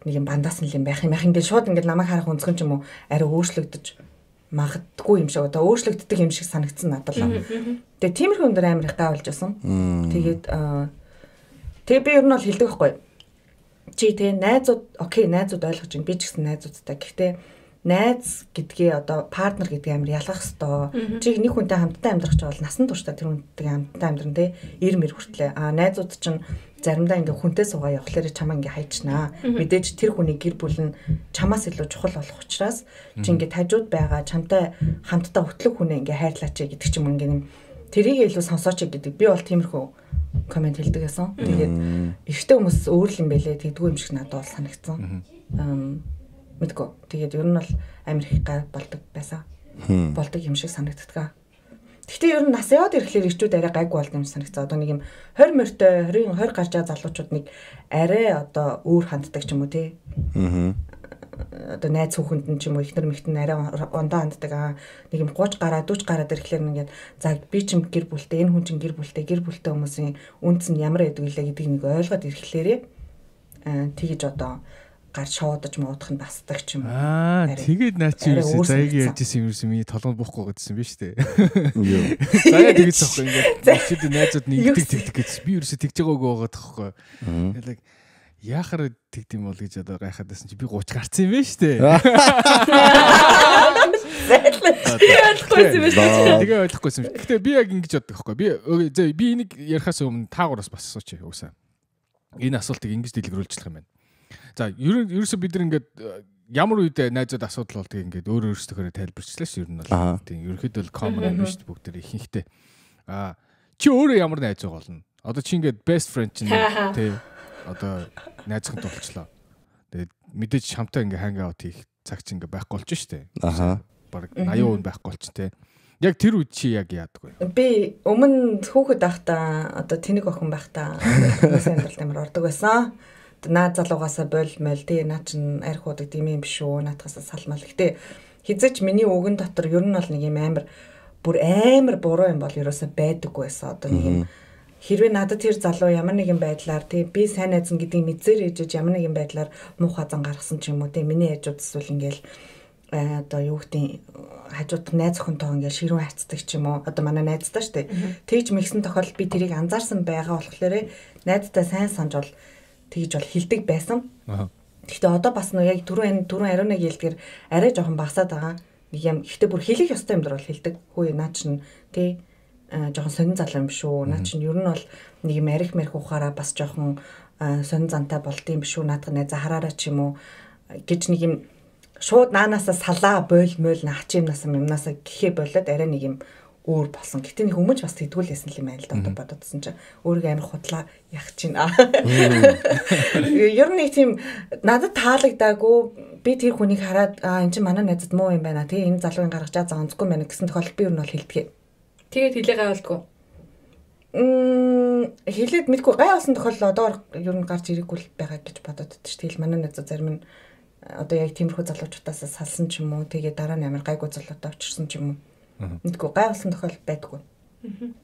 нэг юм бандаас нь юм байх юм байх ингээд шууд ингээд намайг харах өнцгөн ч юм уу арай өөрчлөгдөж магадгүй юм шиг одоо өөрчлөгддөг юм шиг санагдсан надад л. Тэгээ тиймэрхүү өндөр амар их гай болж байсан. Тэгээд Тэгээ би ер нь бол хэлдэг байхгүй. Чи тэгээ найзууд окей найзууд ойлгож байна. Би ч гэсэн найзуудтай. Гэхдээ найз гэдгээ одоо партнер гэдгээ амар ялгах хэвээр. Чи нэг хүнтэй хамтдаа амьдрах ч бол насан туршдаа тэр хүнтэйгээ хамтдаа амьдран те 90 мэр хүртлээ. А найзууд чинь заримдаа ингээ хүнтэй суугаа явхлаарэ чамаа ингээ хайчнаа. Мэдээж тэр хүний гэр бүл нь чамаас илүү чухал болох учраас чи ингээ тажууд байгаа чамтай хамтдаа хөтлөх хүнээ ингээ хайрлаач гэдэг ч юм ингээ юм тэрийг илүү сонсооч гэдэг. Би бол тиймэрхүү комент хэлдэг байсан. Тэгээд эрэгтэй хүмүүс өөр л юм бэлээ тэгдэггүй юм шиг надад бол санагдсан. Мэдгүй. Тэгээд ер нь бол амар их гай болдог байсан. Болдог юм шиг санагддаг. Гэхдээ ер нь нас яваад ирэхлээр ирчүүд арай гайгүй болд юм санагцсан. Одоо нэг юм 20 морьтой 20 20 гарч байгаа залуучууд нэг арай одоо өөр ханддаг ч юм уу тий. Аа. Одоо найз хүүхэнд нь ч юм уу ихнэр мэгтэн арай ондоо ханддаг. Аа нэг юм 30 гараа 40 гараад ирэхлээр ингээд за би ч юм гэр бүлтэй энэ хүн чинь гэр бүлтэй гэр бүлтэй хүмүүсийн үнц нь ямар байдаг вэ гэдгийг нэг ойлгоод ирэхлээрээ тэгэж одоо гар шоодож муудах нь басдаг ч юм. Аа тэгээд наа чи ерөөсөө заяагийн ярьжсэн юм ерөөсөө миний толгойд буухгүй гэдсэн биш үү? Юу. Заяа тэгэж таахгүй ингээд чид найзууд нь ингэдэг тэгдэг гэж би ерөөсөө тэгж байгаагүй байгаа тоххой. Яг яхаар тэгд юм бол гэж одоо гайхаад байсан чи би 30 гарцсан юм байна шүү дээ. Ойлгохгүйсэн юм шүү дээ. Тэгээ ойлгохгүйсэн юм. Гэтэ би яг ингэж боддог байхгүй. Би би энийг ярихаас өмнө та гураас бас асуучих уусаа. Энэ асуултыг ингэж дэлгэрүүлчих юм байна. За ерөөсөө бид нар ингээд ямар үед найзууд асуудал болдгийг ингээд өөр өөрсдөхөөрөө тайлбарчлаа ш ер нь бол тийм ерөнхийдөө бол common юм биш бүгд тэр ихэнхдээ. Аа чи өөрөө ямар найз байгаа болно? Одоо чи ингээд best friend чинь тий одоо найзхантай болчлоо. Тэгээд мэдээж чамтай ингээд hang out хийх цаг чи ингээд байхгүй болчих штэ. Аха. Бараг 80% байхгүй болчих тий. Яг тэр үед чи яг яадаг вэ? Би өмнө хүүхэд байхдаа одоо тэнэг охин байхдаа хүмүүс амьдралд амар ордог байсан. Наад залуугаасаа болмол тий наа чин арх уудаг тийм юм биш үү наадхаасаа салмал. Гэтэ хизээч миний үгэн дотор ер нь бол нэг юм амар бүр амар буруу юм бол ерөөсөө байдаггүй байсан. Одоо нэг юм хэрвээ надад тэр залуу ямар нэгэн байдлаар тий би сайн найз нь гэдгийг мэдсээр ээжэж ямар нэгэн байдлаар муухай зан гаргасан ч юм уу тий миний хажууд эсвэл ингээл одоо юу гэдгийг хажууд найз охинтойгоо ингээл ширүүн харьцдаг ч юм уу одоо манай найзтай штэ тэгж мэгсэн тохиолдолд би тэрийг анзаарсан байгаа болохоор найзтай сайн санаж бол тэгж бол хилдэг байсан. Гэхдээ одоо бас нөө яг түрүүн ариунаг хэлдгэр арай жоохон багасаад байгаа. Нэг юм ихтэй бүр хэлэх ёстой юм дэр бол хэлдэг. Хөөе наа чин тий жоохон сонин залуу юм шүү. Наа чин ер нь бол нэг юм арих мэрх ухаараа бас жоохон сонин зантай болд юм биш үү. Наадах найзаа хараараа ч юм уу гэж нэг юм шууд наанаасаа салаа бойл мойл наач юмнаас юмнасаа гэхээ болоод арай нэг юм өөр болсон. Гэтэ нэг хүмүүж бас тэгдгүүлсэн юм байна л да одоо бододсон чинь өөрийгөө амар худлаа яг чинь. Ер нь нэг тийм надад таалагдаагүй би тэр хүнийг хараад аа эн чинь манай найзад муу юм байна. Тэ энэ залуугийн гаргаж байгаа зан онцгүй байна гэсэн тохиолдолд би ер нь бол хэлдэг. Тэгээд хэлээ гай болдгоо. Хэлээд мэдгүй гай болсон тохиолдол одоо ер нь гарч ирээгүй л байгаа гэж бодоод ч тэгэл манай найзууд зарим нь одоо яг тиймэрхүү залуучуудаас салсан ч юм уу тэгээд дараа нь амар гайгүй залуутай учирсан ч юм уу. Мэдгүй гай болсон тохиол байдаггүй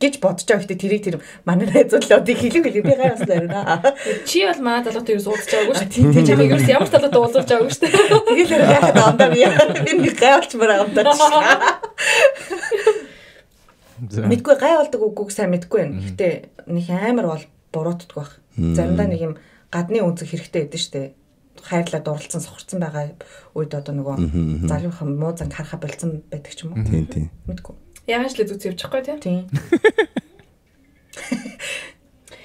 гэж бодож байгаа. Гэтэ тэрийг тэр манай найзууд л одоо хэлэг хэлэг би гай болсон ариуна. Чи бол манай залуутай ерөөс уулзч байгаагүй шүү дээ. Тэ чамайг ерөөс ямар залуутай уулзуулж байгаагүй шүү дээ. Тэгэл яхад амдаа би нэг гай болчмаар амдаа ч. Мэдгүй гай болдог үгүйг сайн мэдгүй байна. Гэтэ нэг амар бол буруутдаггүй байх. Заримдаа нэг юм гадны үнцэг хэрэгтэй байдаг шүү дээ. Хайрлаа дурлцсан сохорцсон байгаа үед одоо нөгөө залуухан муу занг харахаа болцсон байдаг ч юм уу. Тийм тийм. Мэдгүй. Яагаад ч л зүц явчихгүй тийм. Тийм.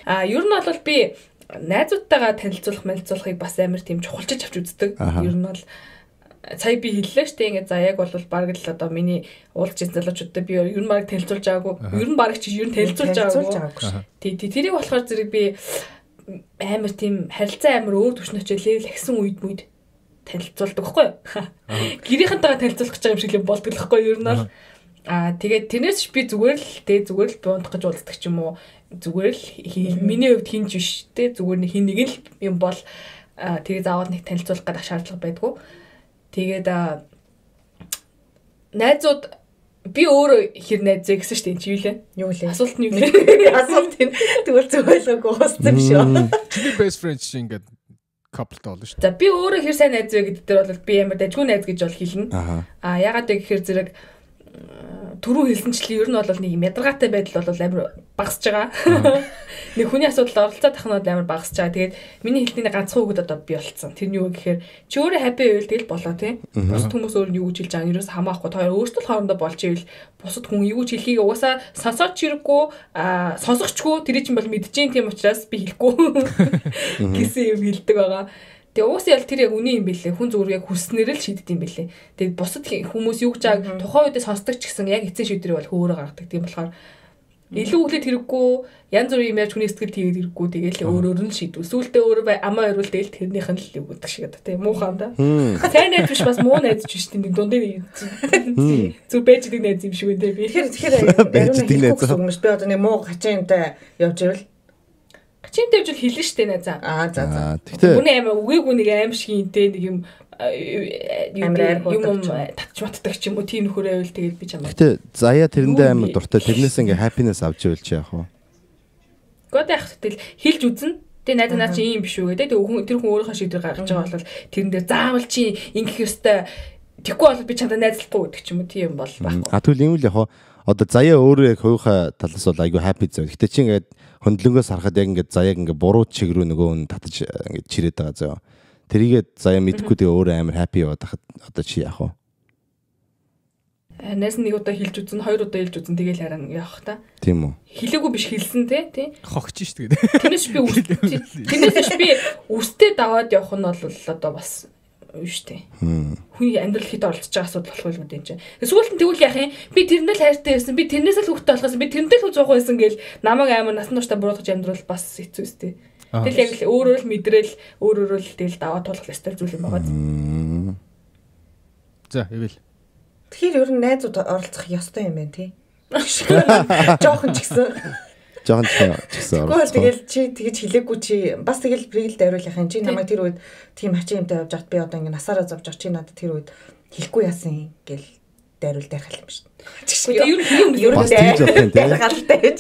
Аа ер нь бол би найзуудтайгаа танилцуулах мэлцуулахыг бас амар тийм чухалчилж авч үздэг. Ер нь бол сая би хэллээ шүү дээ. Ингээд за яг бол бараг л одоо миний уулзсан залуучуудтай би ер нь бараг танилцуулж байгаагүй. Ер нь бараг чи ер нь танилцуулж байгаагүй. Тий, тэрийг болохоор зэрэг би амар тийм харилцаа амар өөр түвшин очиж левел ахисан үед мүд танилцуулдаг байхгүй юу? Гэрийнхэнтэйгээ танилцуулах гэж байгаа юм шиг л болдог л байхгүй юу? Ер нь бол аа тэгээд тэрнээс би зүгээр л тэ зүгээр л буундах гэж уулздаг ч юм уу зүгээр л миний хувьд хинж биш тэ зүгээр нэг хин нэг л юм бол тэгээ заавал нэг танилцуулах гэдэг шаардлага байдгүй. Тэгээд найзууд би өөрөө хэр найз вэ гэсэн шүү дээ. Чи юу лээ? Юу лээ? Асуулт нь юу лээ? Асуулт нь тэгвэл зөв ойлгоогүй болсон юм шүү. Чиний best friend чи ингээд couple болно шүү. За би өөрөө хэр сайн найз вэ гэдэг дээр бол би амар дажгүй найз гэж бол хэлнэ. Аа ягаад вэ гэхээр зэрэг Түрүү хэлсэнчлэн ер нь бол нэг юм ядаргаатай байдал бол амар багасж байгаа. Нэг хүний асуудал оролцоод тах нь бол амар багасж байгаа. Тэгээд миний хэлтний ганцхан үгэд одоо би болцсон. Тэр нь юу гэхээр чи өөрөө happy байвал тэгэл болоо тий. Бусад хүмүүс өөр нь юу гэж хэлж байгаа нь ерөөс хамаахгүй. Та хоёр өөрсдөө л хоорондоо болж ивэл бусад хүн юу гэж хэлхийг угаасаа сонсооч хэрэггүй, сонсохчгүй тэр чинь бол мэдчихээн тийм учраас би хэлэхгүй гэсэн юм хэлдэг байгаа. Тэгээ уусаа ял тэр яг үний юм бэлээ. Хүн зүгээр яг хүснээр л шийддэг юм бэлээ. Тэгээд бусад хүмүүс юу гэж байгааг тухайн үедээ сонсдог ч гэсэн яг эцсийн шийдвэрийг бол хөөрөө гаргадаг. Тийм болохоор илүү өглөөд хэрэггүй, янз бүрийн юм яаж хүний сэтгэл тэгээд хэрэггүй. Тэгээл өөрөөр нь шийдвэл. Сүүлдээ өөрөө амаа өрвөл тэгэл тэрнийх нь л юу гэдэг шиг одоо тийм муухай юм да. Сайн найз биш бас муу найз биш тийм дундын зүг байж идэг найз юм шиг үнтэй би. Тэгэхээр ариун хэлэхгүй гэсэн үг юм биш. Би одоо нэг муу хачин юмтай явж ивэл Чинтэй явж хэлнэ штэ найзаа. Аа за за. Тэгтээ Үнэ амар үгээгүй нэг аим шиг интэй нэг юм юм татч матдаг ч юм уу тийм нөхөр байвал тэгэл би чамаа. Тэгтээ заяа тэрэндээ амар дуртай. Тэрнээс ингээ happiness авч ивэл чи яах вэ? Гэхдээ яг тэгэл хэлж үзнэ. Тэгээ найзаа наа чи ийм биш үү гэдэг. Тэгээ тэр хүн өөрийнхөө шийдвэр гаргаж байгаа бол тэрэн дээр заавал чи ингэх ёстой. Тэгэхгүй бол би чамтай найзлахгүй гэдэг ч юм уу тийм бол байхгүй. А тэгвэл ийм л яг одоо заяа өөрөө яг хувийнхаа талаас бол айгүй happy зөө. Гэтэ чи ингээд хөндлөнгөөс харахад яг ингээд заяаг ингээд буруу чиг рүү нөгөө хүн татаж ингээд чирээд байгаа зөө. Тэрийгээ заяа мэдхгүй тэгээ өөрөө амар happy яваад хахад одоо чи яах вэ? Найз нэг удаа хэлж үзэн, хоёр удаа хэлж үзэн тэгээл харин явах та. Тийм үү? Хэлээгүй биш хэлсэн те, тий. Хогч шүү дээ. Тэрнээс би үстэй даваад явах нь бол одоо бас юу шүү дээ. Хүний амьдрал хэд оролцож байгаа асуудал болох юм дээ чинь. Сүүлд нь тэгвэл яах юм? Би тэрнээ л хайртай байсан. Би тэрнээс л хүүхдтэй болох байсан. Би тэрнтэй л зуух байсан гэл намайг амар насан туршдаа буруутгаж амьдрал бас хэцүү өстэй. Тэгэл яг л өөрөөр л мэдрээл өөрөөр л тэгэл даваа туулах ёстой зүйл юм байгаа. За, ивэл. Тэгэхээр ер нь найзууд оролцох ёстой юм байна тий. Жохон ч гэсэн. Жохон ч гэсэн оролцох. Тэгэл чи тэгж хэлээгүй чи бас тэгэл пригэл дайруулах юм. Чи намайг тэр үед тийм хачин юмтай явж хат би одоо ингэ насаараа зовж чи надад тэр үед хэлэхгүй яасан гэл дайруул дайрхал юм шин. Гэхдээ ер нь хиний өмнөөс дайргалтай гэж.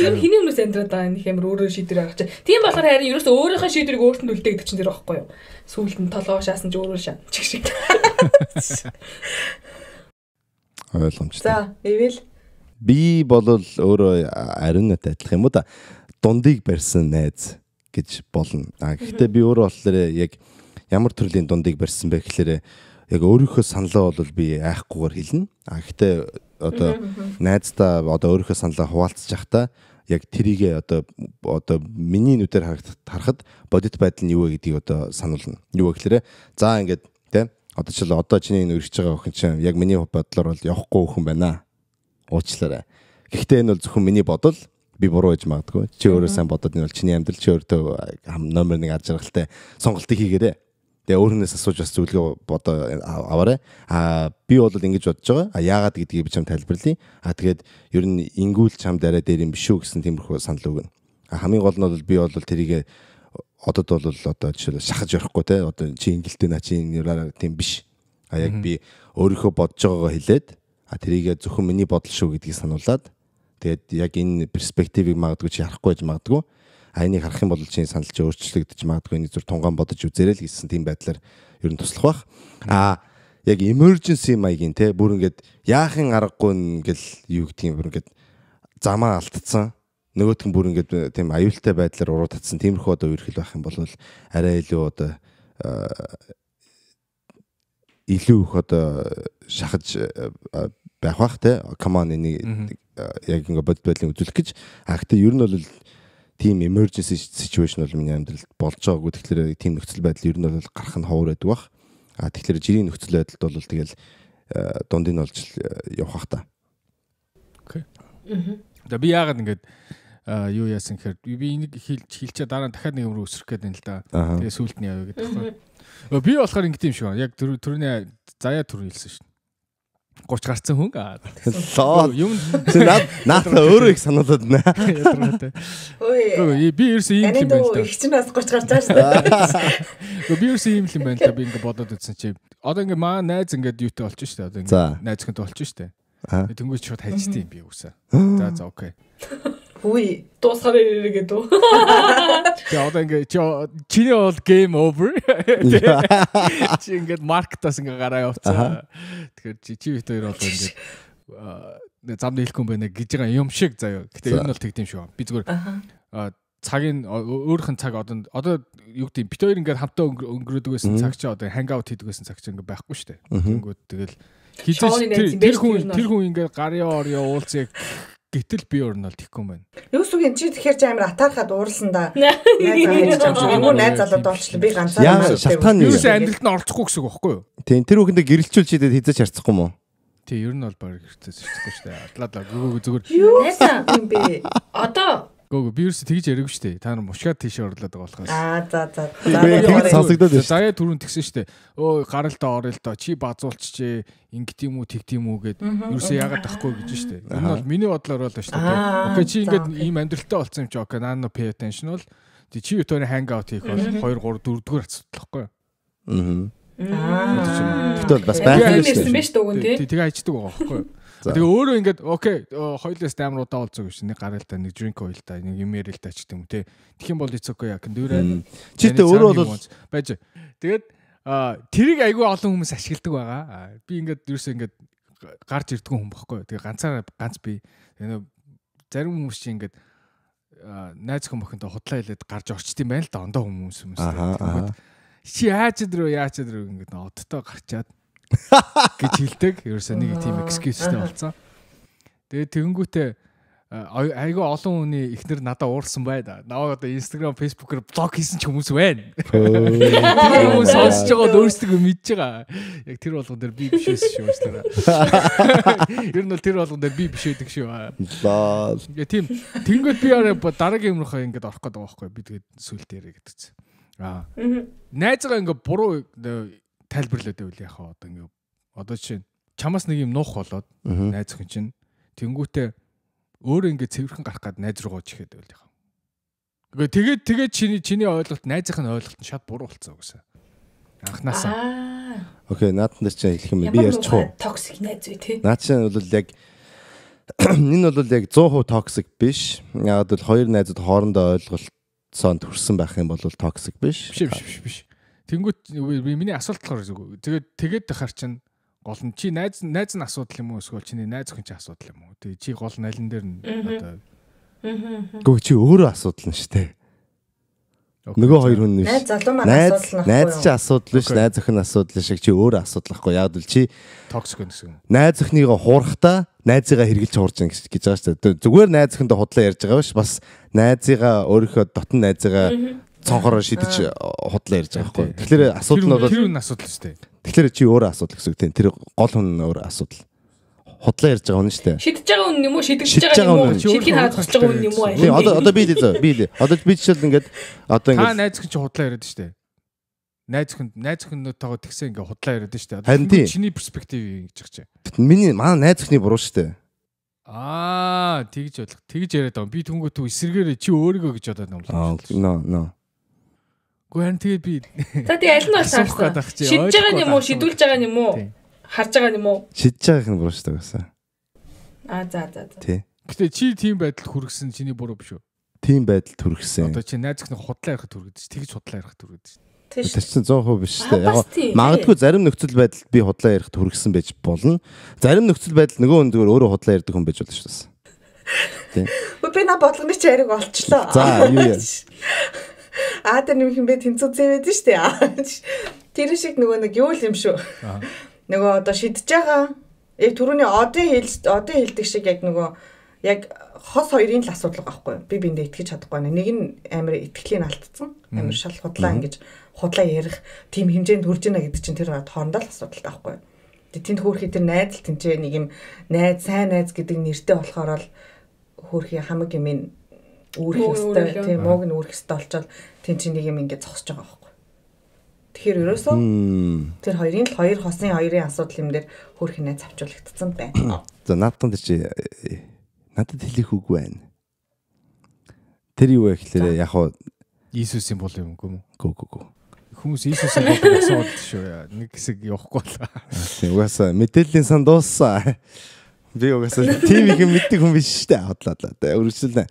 Ер нь хиний өмнөөс амьдраад байгаа юм хэмэр өөрөө шийдвэр гаргаж. Тийм болохоор харин ерөөсөө өөрийнхөө шийдвэрийг өөрт нь үлдээ гэдэг чинь тэр байхгүй юу? Сүүлд нь толгоо шаасан ч өөрөө шаан чиг шиг. Ойлгомжтой. За, ивэл би болол өөрөө ариунтай адилхан юм уу да. Дундыг барьсан найз гэж болно. А гэхдээ би өөрөө болохоор яг ямар төрлийн дундыг барьсан бэ гэхээр яг өөрийнхөө саналаа бол би айхгүйгээр хэлнэ. А гэхдээ одоо найздаа одоо өөрийнхөө саналаа хуваалцаж явахдаа яг тэрийгэ одоо миний нүдээр харахад бодит байдал нь юу вэ гэдгийг одоо сануулна. Юу вэ гэхээр за ингээд тэ одоо жишээл одоо чиний энэ өргөж байгаа охин чинь яг миний бодлоор бол явахгүй охин байна. Уучлаарай. Гэхдээ энэ бол зөвхөн миний бодол, би буруу байж магадгүй. Чи өөрөө сайн бодоод энэ бол чиний амьдрал, чи өөртөө номер 1 ар жаргалтай сонголтыг хийгээрэй. Тэгээ өөрнөөс асууж бас зөвлөгөө бодоо аваарай. А би бол ингэж бодож байгаа. А яагаад гэдгийг би чам тайлбарлая. А тэгээд ер нь ингүүл чамд арай дээр юм биш үү гэсэн тиймэрхүү санал өгнө. А хамгийн гол нь бол би бол тэрийг одод бол одоо жишээл шахаж явахгүй те. Одоо чи ингэлтэй наа чи тийм биш. А яг би өөрийнхөө бодож байгаагаа хэлээд а тэрийг зөвхөн миний бодол шүү гэдгийг сануулад тэгээд яг энэ перспективыг магадгүй чи харахгүй байж магадгүй. А энийг харах юм бол чиний санал чи өөрчлөгдөж магадгүй, энийг зүр тунгаан бодож үзээрэй л гэсэн тийм байдлаар ер нь туслах бах. А яг emergency маягийн те бүр ингээд яахын аргагүй ингээл юу гэдгийг бүр ингээд замаа алдцсан. Нөгөөх нь бүр ингээд тийм аюултай байдлаар уруу татсан тиймэрхүү одоо үерхэл байх юм бол арай илүү одоо илүү их одоо шахаж байх бах те. Come on энийг яг ингээ бодит байдлыг үзүүлэх гэж. А гэхдээ ер нь бол тийм emergency situation бол миний амьдралд болж байгаагүй. Тэгэхээр тийм нөхцөл байдал ер нь бол гарах нь ховор байдаг бах. А тэгэхээр жирийн нөхцөл байдалд бол тэгэл дундын олж явах бах та. Окей. За би яагаад ингээд юу яасан гэхээр би энийг хэлчээ дараа нь дахиад нэг юм руу өсрөх гээд байна л да. Тэгээ сүүлд нь явъя гэдэг байхгүй. Би болохоор ингэдэм юм шиг байна. Яг түрүүний заяа түрүү хэлсэн шин. 30 гарцсан хүн. Юм наад өөрөө их сануулад байна. Ядаргаатай. Ой. Би ерөөсөө ийм юм байна л да. Их чинь бас 30 гарч байгаа шүү дээ. Би ерөөсөө ийм юм байна л да. Би ингэ бодоод үзсэн чи. Одоо ингэ маа найз ингээд юутай болчих шүү дээ. Одоо ингэ найз хүнтэй болчих шүү дээ. Тэнгүүч шууд хайчтай юм би үсэ. За за окей. Үгүй дуусгаар ирээ гэдэг үү. Тэгээ одоо ингээ чиний бол game over. Чи ингээд маркетаас ингээ гараа явцсан. Тэгэхээр чи бит хоёр бол ингээд зам нийлэхгүй юм байна гэж байгаа юм шиг заяа. Гэтэ ер нь бол тэгдэм шүү. Би зүгээр цагийн өөрийнх нь цаг одоо юу гэдэг бит хоёр ингээд хамтаа өнгөрөөдөг байсан цаг чи одоо hang out хийдэг байсан цаг чи ингээд байхгүй шүү дээ. Тэнгүүд тэгэл хизээч тэр хүн ингээд гарын орё уулзъя гэтэл би өөр нь бол тэхгүй юм байна. Юу зүг юм чи тэгэхээр чи амар атаархаад уурлсан да. Найз залуу юм уу найз залууд болчлоо би ганцаараа. Шалтгаан нь юу? Амьдралд нь оролцохгүй гэсэн үг байхгүй юу? Тийм тэр хүүхэндээ гэрэлчүүл чидэд хизээч харцахгүй юм уу? Тийм ер нь бол баг хэрцээс харцахгүй шүү дээ. Адлаа гүгөө зүгээр. Юу юм бэ? Одоо Гөө би ерөөсө тэгж яриаггүй шүү дээ. Та нар мушгаад тийшээ орлоод байгаа болохоос. Аа за за. Тэгж сонсогдоод байна. Заяа түрүүн тэгсэн шүү дээ. Өө гаралтаа орё л доо. Чи базуулчихжээ. Ингэт юм уу тэгт юм уу гэд ерөөсө яагаад тахгүй гэж шүү дээ. Энэ бол миний бодлоор бол шүү дээ. Окей чи ингээд ийм амьдралтай болсон юм чи окей наа pay attention бол чи ютоны hang out хийх бол 2 3 4 дугаар асуудал байхгүй юу? Аа. Тэгтэл бас байх юм шүү дээ. Тэгээ аждаг байгаа байхгүй юу? Тэгээ өөрөө ингээд окей хоёулаас амар удаа уулзаг биш нэг гараал та нэг drink oil та нэг юм ярил та ч гэдэг юм те. Тэгэх юм бол it's okay I can do that. Чи тэ өөрөө бол байж. Тэгээд тэрийг айгүй олон хүмүүс ашигладаг байгаа. Би ингээд ерөөсөө ингээд гарч ирдгэн хүн бохгүй. Тэгээ ганцаараа ганц би. Тэгээ зарим хүмүүс чи ингээд найз хүн бохонтой худлаа хэлээд гарч орчт юм байна л да ондоо хүмүүс. Тэгээд чи яаж өдрөө яаж өдрөө ингээд одтой гарчаад гэж хэлдэг. Ерөөсөө нэг тийм excuse-тэй болсон. Тэгээд тэгэнгүүтээ айгүй олон хүний эхнэр надад уурсан бай да. Наваа одоо Instagram, Facebook-оор блог хийсэн ч хүмүүс байна. Тэр хүмүүс сонсож байгаа өөрсдөө мэдж байгаа. Яг тэр болгон дээр би биш байсан шүү уучлаарай. Ер нь бол тэр болгон дээр би биш байдаг шүү. Лол. Тэгээ тийм тэгэнгүүт би арай дараагийн юм руу ингээд орох гээд байгаа байхгүй. Би тэгээд сүлд яриа гэдэгсэн. Аа. Найзгаа ингээд буруу тайлбарлаад байвал яхаа одоо ингээ одоо жишээ чамаас нэг юм нуух болоод найз хүн чинь тэнгүүтээ өөрөө ингээ цэвэрхэн гарах гад найз руугаа чихээд байвал яхаа. Үгүй тэгээд чиний ойлголт найзынх нь ойлголт нь шат буруу болцсон гэсэн. Анхнаасаа. Окей, наадхан дээр чинь хэлэх юм би ярьчих уу? Токсик найз үү те. Наад чинь бол яг энэ бол яг 100% токсик биш. Яг бол хоёр найзууд хоорондоо ойлголцоонд хүрсэн байх юм бол токсик биш. Биш. Тэнгүүт миний асуулт болохоор зүгээр. Тэгээд тахаар чинь гол нь чи найз нь асуудал юм уу эсвэл чиний найз охин чи асуудал юм уу? Тэгээ чи гол нь алин дээр нь одоо Гөө чи өөрөө асуудал нь шүү дээ. Нөгөө хоёр хүн биш. Найз залуу маань асуудал нь найз чи асуудал биш, найз охин асуудал шиг чи өөрөө асуудал ахгүй. Яг л чи токсик гэсэн юм. Найз охиныгоо хуурахтаа найзыгаа хэрглэж хуурж гин гэж байгаа шүү дээ. Зүгээр найз охиндоо худлаа ярьж байгаа биш. Бас найзыгаа өөрийнхөө дотн найзыгаа цонхороо шидэж худлаа ярьж байгаа байхгүй. Тэгэхээр асуудал нь бол тэр үн асуудал шүү дээ. Тэгэхээр чи өөрөө асуудал гэсэн үг тийм. Тэр гол хүн нь өөрөө асуудал. Худлаа ярьж байгаа хүн шүү дээ. Шидэж байгаа хүн юм уу? Шидэгдэж байгаа юм уу? Шидхийг хараад зогсож байгаа хүн юм уу? Тийм одоо би лээ. Би лээ. Одоо би жишээл ингээд одоо ингээд та найз хүн чи худлаа яриад шүү дээ. Найз хүнтэйгээ тэгсэн ингээд худлаа яриад шүү дээ. Одоо чиний перспектив ингэж байгаа чи. Миний манай найз хүний буруу шүү дээ. Аа, тэгж ойлгох. Тэгж яриад байгаа. Би түнгүү эсэргээрээ чи өөрийгөө гэж бодоод юм л. No. Гэхдээ харин тэгээ би За тэгээ аль нь бол шидэж байгаа юм уу, шидүүлж байгаа юм уу? Харж байгаа юм уу? Шидэж байгаах нь буруу шүү дээ гэсэн. Аа за. Тий. Гэтэ чи тийм байдалд хүргэсэн чиний буруу биш үү? Тийм байдалд хүргэсэн. Одоо чи найз охин худлаа ярихад хүргэдэг чи тэгж худлаа ярихад хүргэдэг. Тэр чинь 100% биш шүү дээ. Яг магадгүй зарим нөхцөл байдалд би худлаа ярихад хүргэсэн байж болно. Зарим нөхцөл байдал нөгөө хүн зүгээр өөрөө худлаа ярьдаг хүн байж болно шүү дээ. Тий. Би на бодлогны чи яриг олчлоо. За юу яа. Аа тэр нэмэх юм бэ тэнцүү зэвэд нь шүү дээ. Тэр шиг нөгөө нэг юу л юм шүү. Нөгөө одоо шидэж байгаа яг түрүүний одын хэлдэг шиг яг нөгөө яг хос хоёрын л асуудал байхгүй юу? Би биэндээ итгэж чадахгүй байна. Нэг нь амар итгэлийг алдсан. Амар шал худлаа ингэж худлаа ярих тийм хэмжээнд хүрж байна гэдэг чинь тэр хоорондоо л асуудал байхгүй юу? Тэг тэнд хөөрхий тэр найз л тэнцээ нэг юм найз сайн найз гэдэг нэртэй болохоор л хөөрхий хамаг юм үүрэх ёстой тийм мууг нь үүрэх ёстой болчоод тэн чинь нэг юм ингэ зогсож байгаа байхгүй. Тэгэхээр ерөөсөө тэр хоёрын л хоёр хосын хоёрын асуудал юм дээр хөөрхий найз авчуулагдсан байна. За наадхан тэр чи надад хэлэх үг байна. Тэр юу вэ гэхлээр яг хуу Иесусийн бол юм үгүй юм уу? Гүү. Хүмүүс Иесусийн бол асуудал шүү. Нэг хэсэг явахгүй болоо. Тийм угаасаа мэдээллийн сан дууссан. Би угаасаа тийм их мэддэг хүн биш шүү дээ. Хотлоо. Өргөжлөлээ.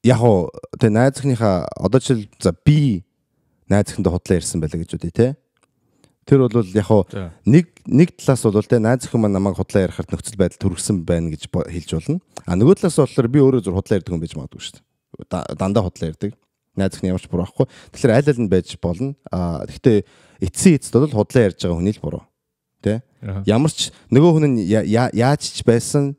Яг уу тэгээ найз охиныхаа одоо жишээл за би найз охиндоо худлаа ярьсан байлаа гэж үгүй те. Тэр бол яг хуу нэг талаас бол те найз охин маань намайг худлаа ярихаар нөхцөл байдал төрсөн байна гэж хэлж болно. А нөгөө талаас болохоор би өөрөө зүр худлаа ярьдаг хүн байж магадгүй шүү дээ. Дандаа худлаа ярьдаг. Найз охин ямар ч буруу байхгүй. Тэгэхээр аль аль нь байж болно. А гэхдээ эцсийн эцэст бол худлаа ярьж байгаа хүний л буруу. Тэ? Ямар ч нөгөө хүн нь яаж ч байсан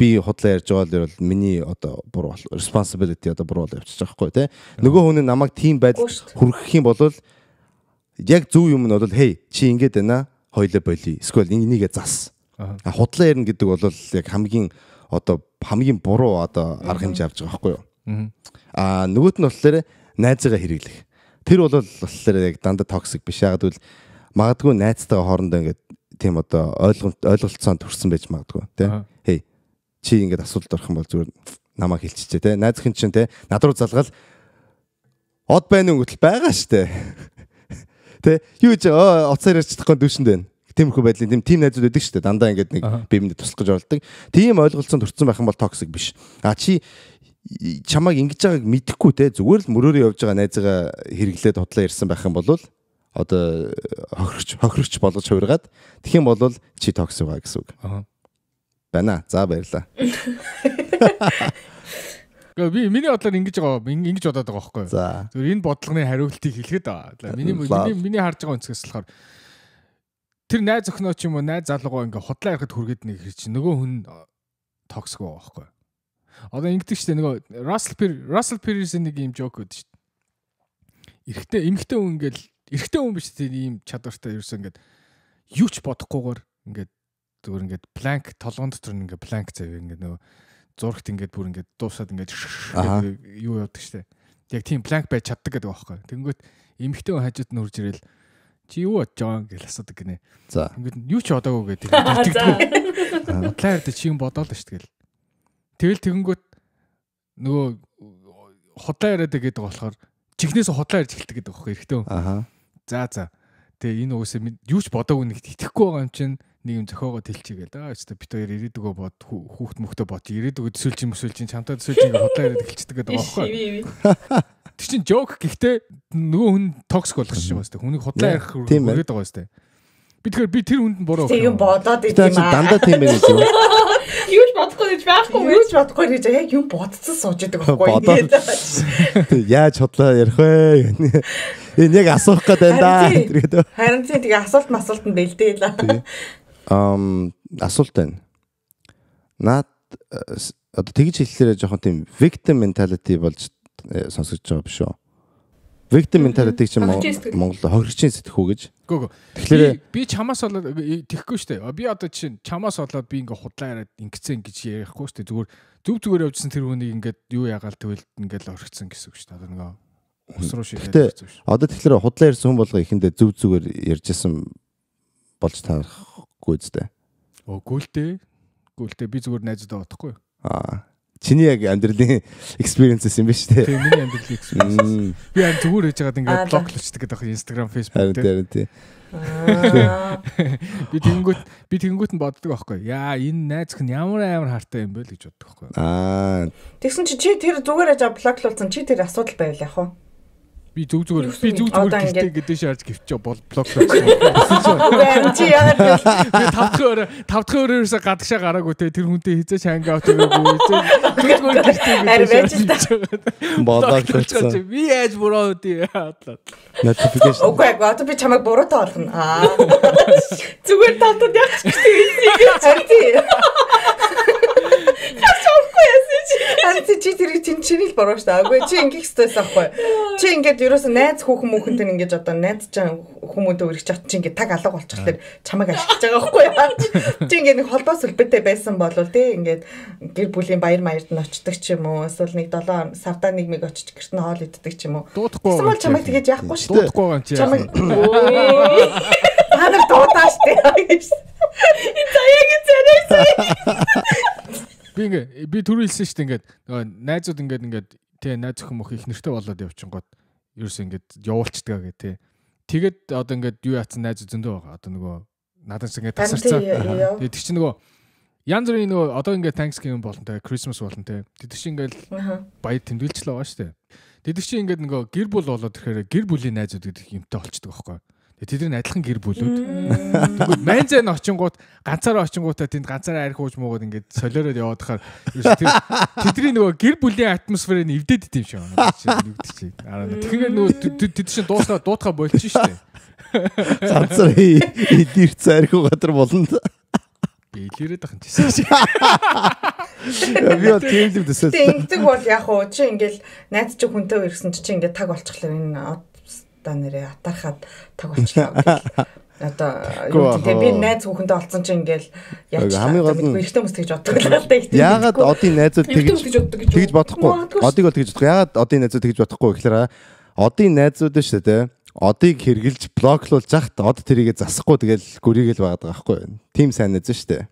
би худлаа ярьж байгаа бол миний одоо буруу responsibility одоо буруу бол явчихж байгаа байхгүй тий. Нөгөө хүн нь намайг тийм байдал хүргэх юм бол яг зөв юм нь бол хей чи ингэж байна хоёлоо болий. Эсвэл энийгээ зас. А худлаа ярина гэдэг бол яг хамгийн одоо хамгийн буруу одоо арга хэмжээ авч байгаа байхгүй юу? А нөгөөт нь болохоор найзыгаа хэрэглэх. Тэр бол болохоор яг дандаа токсик биш. Яг гэвэл магадгүй найзтайгаа хоорондоо ингээд тийм одоо ойлголцоон төрсэн байж магадгүй тий. Хей чи ингээд асуудалд орох юм бол зүгээр намайг хэлчихье тий. Найз хэн чинь тий над руу залгаал од байна уу гэтэл байгаа штэ. Тэ юу гэж уцаар ярьж чадахгүй дүүшинд байна. Тиймэрхүү байдлын тийм найзууд байдаг шүү дээ. Дандаа ингээд нэг биемдээ туслах гэж оролдог. Тийм ойлголцсон төрсэн байх юм бол токсик биш. А чи чамайг ингэж байгааг мэдэхгүй те зүгээр л мөрөөрөө явж байгаа найзыгаа хэрэглээд худлаа ярьсан байх юм бол одоо хохирогч болгож хувиргаад тэгэх юм бол чи токсик байгаа гэсэн үг. Байна. За баярлалаа. Би миний бодлоор ингэж байгаа ингэж бодоод байгаа байхгүй юу? Зүгээр энэ бодлогын хариултыг хэлэхэд байгаа. Миний харж байгаа өнцгөөс болохоор тэр найз охиноо ч юм уу найз залуугаа ингээ худлаа ярихад хүргээд нэг хэр чинь нөгөө хүн токсик байгаа байхгүй юу? Одоо ингэдэг шүү дээ нөгөө Russell Peters-ийн нэг юм жоок өгдөө шүү дээ. Эрэгтэй хүн ингээл эрэгтэй хүн биш тийм ийм чадвартай ерөөсөө ингээд юу ч бодохгүйгээр ингээд зүгээр ингээд blank толгоон дотор ингээд blank заяа ингээд нөгөө зурагт ингээд бүр ингээд дуусаад ингээд юу явдаг штэ. Яг тийм blank байж чаддаг гэдэг байхгүй. Тэнгүүт эмэгтэй хүн хажууд нь хурж ирэл чи юу бодож байгаа гэж асуудаг гинэ. Ингээд юу ч бодоогүй гэдэг. Худлаа ярьдаг чи юм бодоол штэ гэл. Тэгэл тэгэнгүүт нөгөө худлаа яриад гэдэг болохоор чихнээс худлаа ярьж эхэлдэг гэдэг байхгүй эрэгтэй хүн. За. Тэгээ энэ уусаа юу ч бодоогүй нэгт итгэхгүй байгаа юм чинь нэг юм зохиогоо тэлчихгээл да. Өстө бит хоёр ирээдүгөө бод хүүхд мөхтөө бод ирээдүгөө төсөөлж юм өсөөлж чамтай төсөөлж ингээ худлаа яриад эхэлчихдэг гэдэг байгаа байхгүй. Тэр чинь жоок гэхдээ нөгөө хүн токсик болгочих юм байна. Хүнийг худлаа ярих хүргээд байгаа юм. Би тэгэхээр би тэр хүнд нь буруу. Тийм юм бодоод идэв юм аа. Дандаа тийм байх юм. Юу ч бодохгүй гэж байхгүй. Юу ч бодохгүй гэж яг юм бодцсон сууж идэг байхгүй. Тэг яаж худлаа ярих вэ? Энэ яг асуух гээд байна да. Тэр гэдэг. Харин тийм тэгээ асуулт нь бэлдээл. Асуулт байна. Наад одоо тэгж хэллээрээ жоохон тийм victim mentality болж сонсогдож байгаа биш үү? Victim mentality чинь Монгол хохирогчийн сэтгхүү гэж. Гөө. Тэгэхээр би чамаас болоод тэхгүй шүү дээ. Би одоо жишээ нь чамаас болоод би ингээ худлаа яриад ингэсэн гэж ярихгүй шүү дээ. Зүгээр зөв зүгээр явжсэн тэр хүнийг ингээд юу яагаал тэгвэл ингээд л орхицсан гэсэн үг шүү дээ. Одоо нөгөө ус руу шигээд гэсэн үг шүү. Одоо тэгэхээр худлаа ярьсан хүн болго ихэндээ зөв зүгээр ярьжсэн болж таарахгүй зү. Үгүй л дээ. Үгүй л дээ. Би зүгээр найзуудаа бодохгүй. Аа. Чиний яг амьдралын experiences юм биш үү? Тийм, миний амьдралын experience. Би харин зүгээр хийж байгаад ингээд блоклочдөг гэдэг аах Instagram, Facebook дээр. Тийм. Би тэгэнгүүт нь боддог байхгүй. Яа, энэ найз хүн ямар амар хартай юм бэ л гэж боддог байхгүй. Аа. Тэгсэн чи тэр зүгээр аж блоклуулсан чи тэр асуудал байвал яах вэ? Би зүг зүгээр гэртээ гэдэг шаарж гівчээ блоклуулсан. Үгүй харин чи яагаад би 5 дахь өрөөрөөсөө гадагшаа гараагүй те тэр хүнтэй хизээч ханг аут өгөөгүй зүг зүгээр гэртээ гэдэг шаарж блоклуулсан. Би яаж буруу үү хаадлаа. Notification. Үгүй одоо би чамайг буруутай болгоно. Аа. Зүгээр тавтад яг ч гэсэн Харин тий. Хашаахгүй яасан чи. Харин чи тэр чинь л буруу шүү дээ. Үгүй чи ингэх ёстойс аахгүй. Чи ингээд ерөөсөн найз хүүхэн мөнхөнтэй ингэж одоо найз чинь хүмүүдээ өргөж чад чи ингээд таг алга болчихлоор чамайг ашиглаж байгаа байхгүй юу? Чи ингээд нэг холбоос сүлбэтэй байсан болвол тий ингээд гэр бүлийн баяр маярд нь очдөг ч юм уу эсвэл нэг 7 сарда нэг мэг очиж гэрт нь хоол иддэг ч юм уу. Дуудахгүй. Тэгсэн бол чамайг тэгэж яахгүй шүү дээ. Дуудахгүй байгаа юм чи. Чамайг та нар дуудаа шүү дээ. Энэ заяагийн царайсаа. Би ингээ би түрүү хэлсэн шүү дээ ингээд нөгөө найзууд ингээд тий найз охин мөх их нэртэй болоод явчихгоод ерөөсөө ингээд явуулчдаг гэ тий. Тэгээд одоо ингээд юу яатсан найз зөндөө байгаа. Одоо нөгөө надаас ингээд тасарсан. Тэгээд тэр чинь нөгөө янз бүрийн нөгөө одоо ингээд Thanksgiving болон тий Christmas болон тий. Тэр чинь ингээд баяр тэмдэглэж л байгаа шүү дээ. Тэр чинь ингээд нөгөө гэр бүл болоод ирэхээр гэр бүлийн найзууд гэдэг юмтай болчдөг байхгүй. Тэгээ тэдний адилхан гэр бүлүүд. Тэгвэл манзай нь очингууд ганцаараа очингуудаа тэнд ганцаараа арх ууж муугаад ингээд солиороод яваад хахаар тэр тэдний нөгөө гэр бүлийн атмосферыг эвдээд идэм шиг байна. Нүгд чи. Тэгэхээр нөгөө тэд чинь дуутгаа болчих штэ. Ганцаар илэрсэн арх уу газар болно. Би илэрээд ахын чийсэн. Би бол тийм л төсөөлсөн. Тэг ингэдэг бол яг уу чи ингээл найз чи хүнтэй ирсэн чи ингээд таг болчихлоо энэ та нэрээ атархаад таг болчихлоо гэл. Одоо юу гэдэг би найз хүүхэндээ олцсон чи ингээл яаж хамгийн гол нь эрэгтэй хүмүүс тэгж боддог л та их. Яагаад одын найзууд тэгж бодохгүй? Одыг бол тэгж бодохгүй. Яагаад одын найзууд тэгж бодохгүй гэхээр одын найзууд шүү дээ. Одыг хэрглэж блоклуулж яхад од тэрийгэ засахгүй тэгэл гүрийгэл байгаад байгаа байхгүй юу? Тим сайн найз шүү дээ.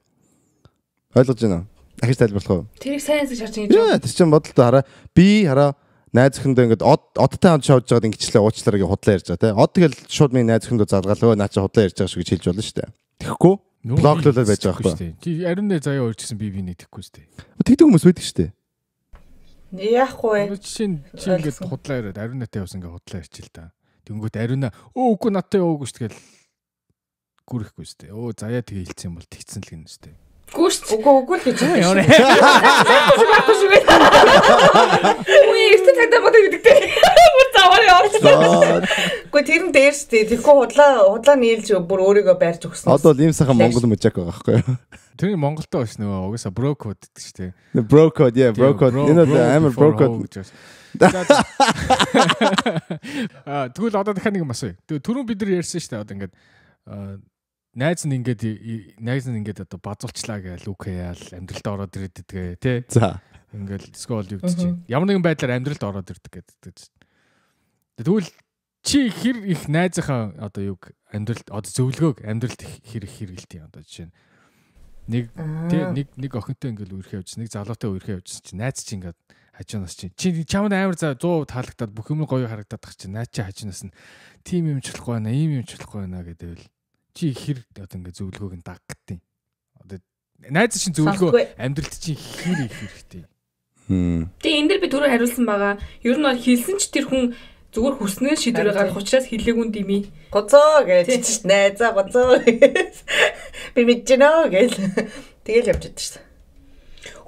Ойлгож байна уу? Дахиж тайлбарлах уу? Тэрийг сайн гэж харж ингэж. Яа, тэр чинь бодолтой хараа. Би хараа найз охиндоо ингээд одтой хамт шоуж байгаад ингэчлээ уучлаарай гэж худлаа ярьж байгаа тий. Од тэгэл шууд миний найз охиндоо залгаал өө наа чи худлаа ярьж байгаа шүү гэж хэлж болно шүү дээ. Тэгэхгүй блоклуулаад байж байгаа байхгүй. Чи ариун нэ заяа өөрчсөн би бинийг тэхгүй шүү дээ. Тэгдэг хүмүүс байдаг шүү дээ. Яахгүй. Чи ингээд худлаа яриад ариун нэтэй явсан ингээд худлаа ярьчих л та. Тэнгүүт ариуна өө үгүй надтай яваагүй шүү тэгэл гүрэхгүй шүү дээ. Өө заяа тэгээ хэлсэн юм бол тэгсэн л гинэ шүү дээ. Гүү шүү. Үгүй үгүй л гэж байна. Байхгүй шүү. Үгүй эртний цагдаа бодож гэдэг дээ. Бүр заваар явуулсан. Үгүй тэр нь дээр шүү дээ. Тэгэхгүй худлаа нийлж бүр өөрийгөө байрч өгсөн. Одоо бол ийм сайхан Монгол мужак байгаа байхгүй юу? Тэр нь Монголтой бас нөгөө угаасаа bro code гэдэг шүү дээ. Bro code, yeah, bro code. Энэ бол амар bro code. Аа тэгвэл одоо дахиад нэг юм асууя. Тэгээ түрүүн бид нар ярьсан шүү дээ. Одоо ингээд найз нь ингээд одоо базуулчлаа гээл үхэ яал амьдралд ороод ирээд идгээ тий. За. Ингээл скол юу гэдэг чинь. Ямар нэгэн байдлаар амьдралд ороод ирдэг гэдэг. Тэгвэл чи хэр их найзынхаа одоо юг амьдралд одоо зөвлөгөөг амьдралд хэр их хэрэгэлт юм одоо жишээ нь нэг тий нэг охинтой ингээл үерхээ явжсэн, нэг залуутай үерхээ явжсэн чи найз чи ингээд хажуунаас чи чамд амар за 100% таалагдаад бүх юм гоё харагдаад тах чи найз чи хажуунаас нь тийм юм ч болохгүй байна, ийм юм ч болохгүй байна гэдээвэл чи хэр одоо ингээд зөвлөгөөг нь даг гэдэг. Одоо найз чинь зөвлөгөө амьдралд чи хэр их хэрэгтэй. Тэгээ энэ дэр би түрүү хариулсан байгаа. Ер нь бол хэлсэн ч тэр хүн зүгээр хүснээр шийдвэрээ гаргах учраас хэлээгүй юм димий. Гоцоо гэж чи найзаа гоцоо. Би мэдэж гэнэ гэл. Тэгэл явж идэв шүү.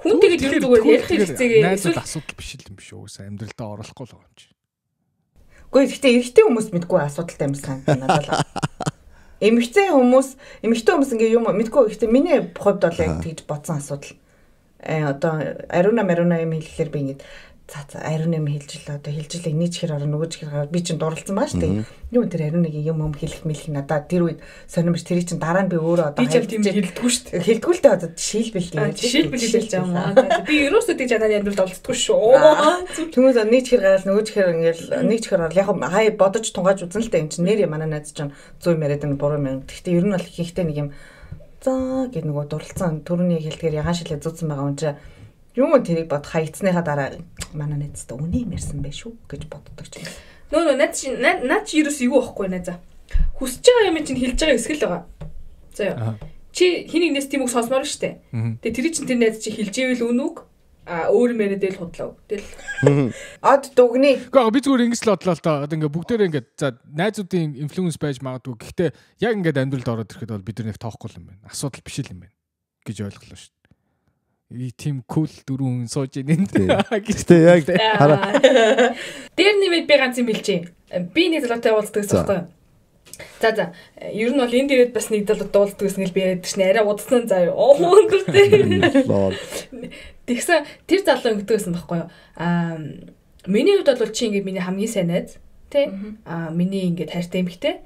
Хүн тэгээд ер нь зүгээр ярих хэрэгцээгээ эсвэл асуудал биш л юм биш үү? Угаасаа амьдралдаа оруулахгүй л байгаа юм чи. Үгүй гэхдээ эрэгтэй хүмүүс мэдгүй асуудалтай юм санагдана надад л. Эмэгтэй хүмүүс ингээ юм мэдгүй гэхдээ миний хувьд бол яг тэгж бодсон асуудал. Одоо ариуна мариуна юм хэлэхээр би ингээд за ариун юм хэлж л одоо хэлж л эний чихэр орно нөгөө чихэр гараад би чинь дурлцсан баа шүү дээ. Юу тэр ариун нэг юм хэлэх мэлэх надад тэр үед сонирм биш тэр чинь дараа нь би өөрөө одоо би ч тийм хэлдэггүй шүү дээ. Хэлдэггүй л дээ одоо жишээлбэл гэж. Жишээлбэл хэлж байгаа юм аа. Би ерөөсөө тэгж надад амьдралд олддоггүй шүү. Түүнээс нэг чихэр гараад нөгөө чихэр ингээл нэг чихэр орол яг хай бодож тунгааж үзэн л дээ юм чинь нэр манай найз чинь зүй яриад энэ буруу юм. Гэхдээ ер нь бол ихэнхдээ нэг юм за гэд нөгөө дурлцсан төрөний хэлдгээр ягаан шилээ зүүцсэн байгаа юм чинь юм тэрийг бод хаягдсныхаа дараа манай найзтай үний юм ярьсан байх шүү гэж боддог ч юм. Нөө наад чи ерөөс юу байхгүй найзаа. Хүсэж байгаа юм чинь хэлж байгаа хэсэг л байгаа. За яа. Чи хин нэгнээс тийм үг сонсомоор штэ. Тэгээ тэр чинь тэр найз чи хэлж ивэл үн үг а өөр юм яриад л худлаа. Тэгэл од дүгний. Гэхдээ би зүгээр ингэж л бодлоо л доо. Одоо ингээ бүгдээрээ ингээ за найзуудын инфлюенс байж магадгүй. Гэхдээ яг ингээд амьдралд ороод ирэхэд бол бид нар нэг тоохгүй юм байна. Асуудал биш л юм байна гэж ойлголоо шүү. И тийм кул дөрвөн хүн сууж ийн энд. Гэтэ яг хараа. Дээр нэмээд би ганц юм хэлжээ. Би нэг залуутай уулздаг гэсэн байхгүй юу? За. Ер нь бол энэ дээрээ бас нэг залуутай уулздаг гэсэн гэл би яриад чинь арай удацсан заа юу. Өндөр тий. Тэгсэн тэр залуу ингэдэг гэсэн байхгүй юу? Аа миний хувьд бол чи ингэ миний хамгийн сайн найз тий. Аа миний ингэ хайртай эмэгтэй.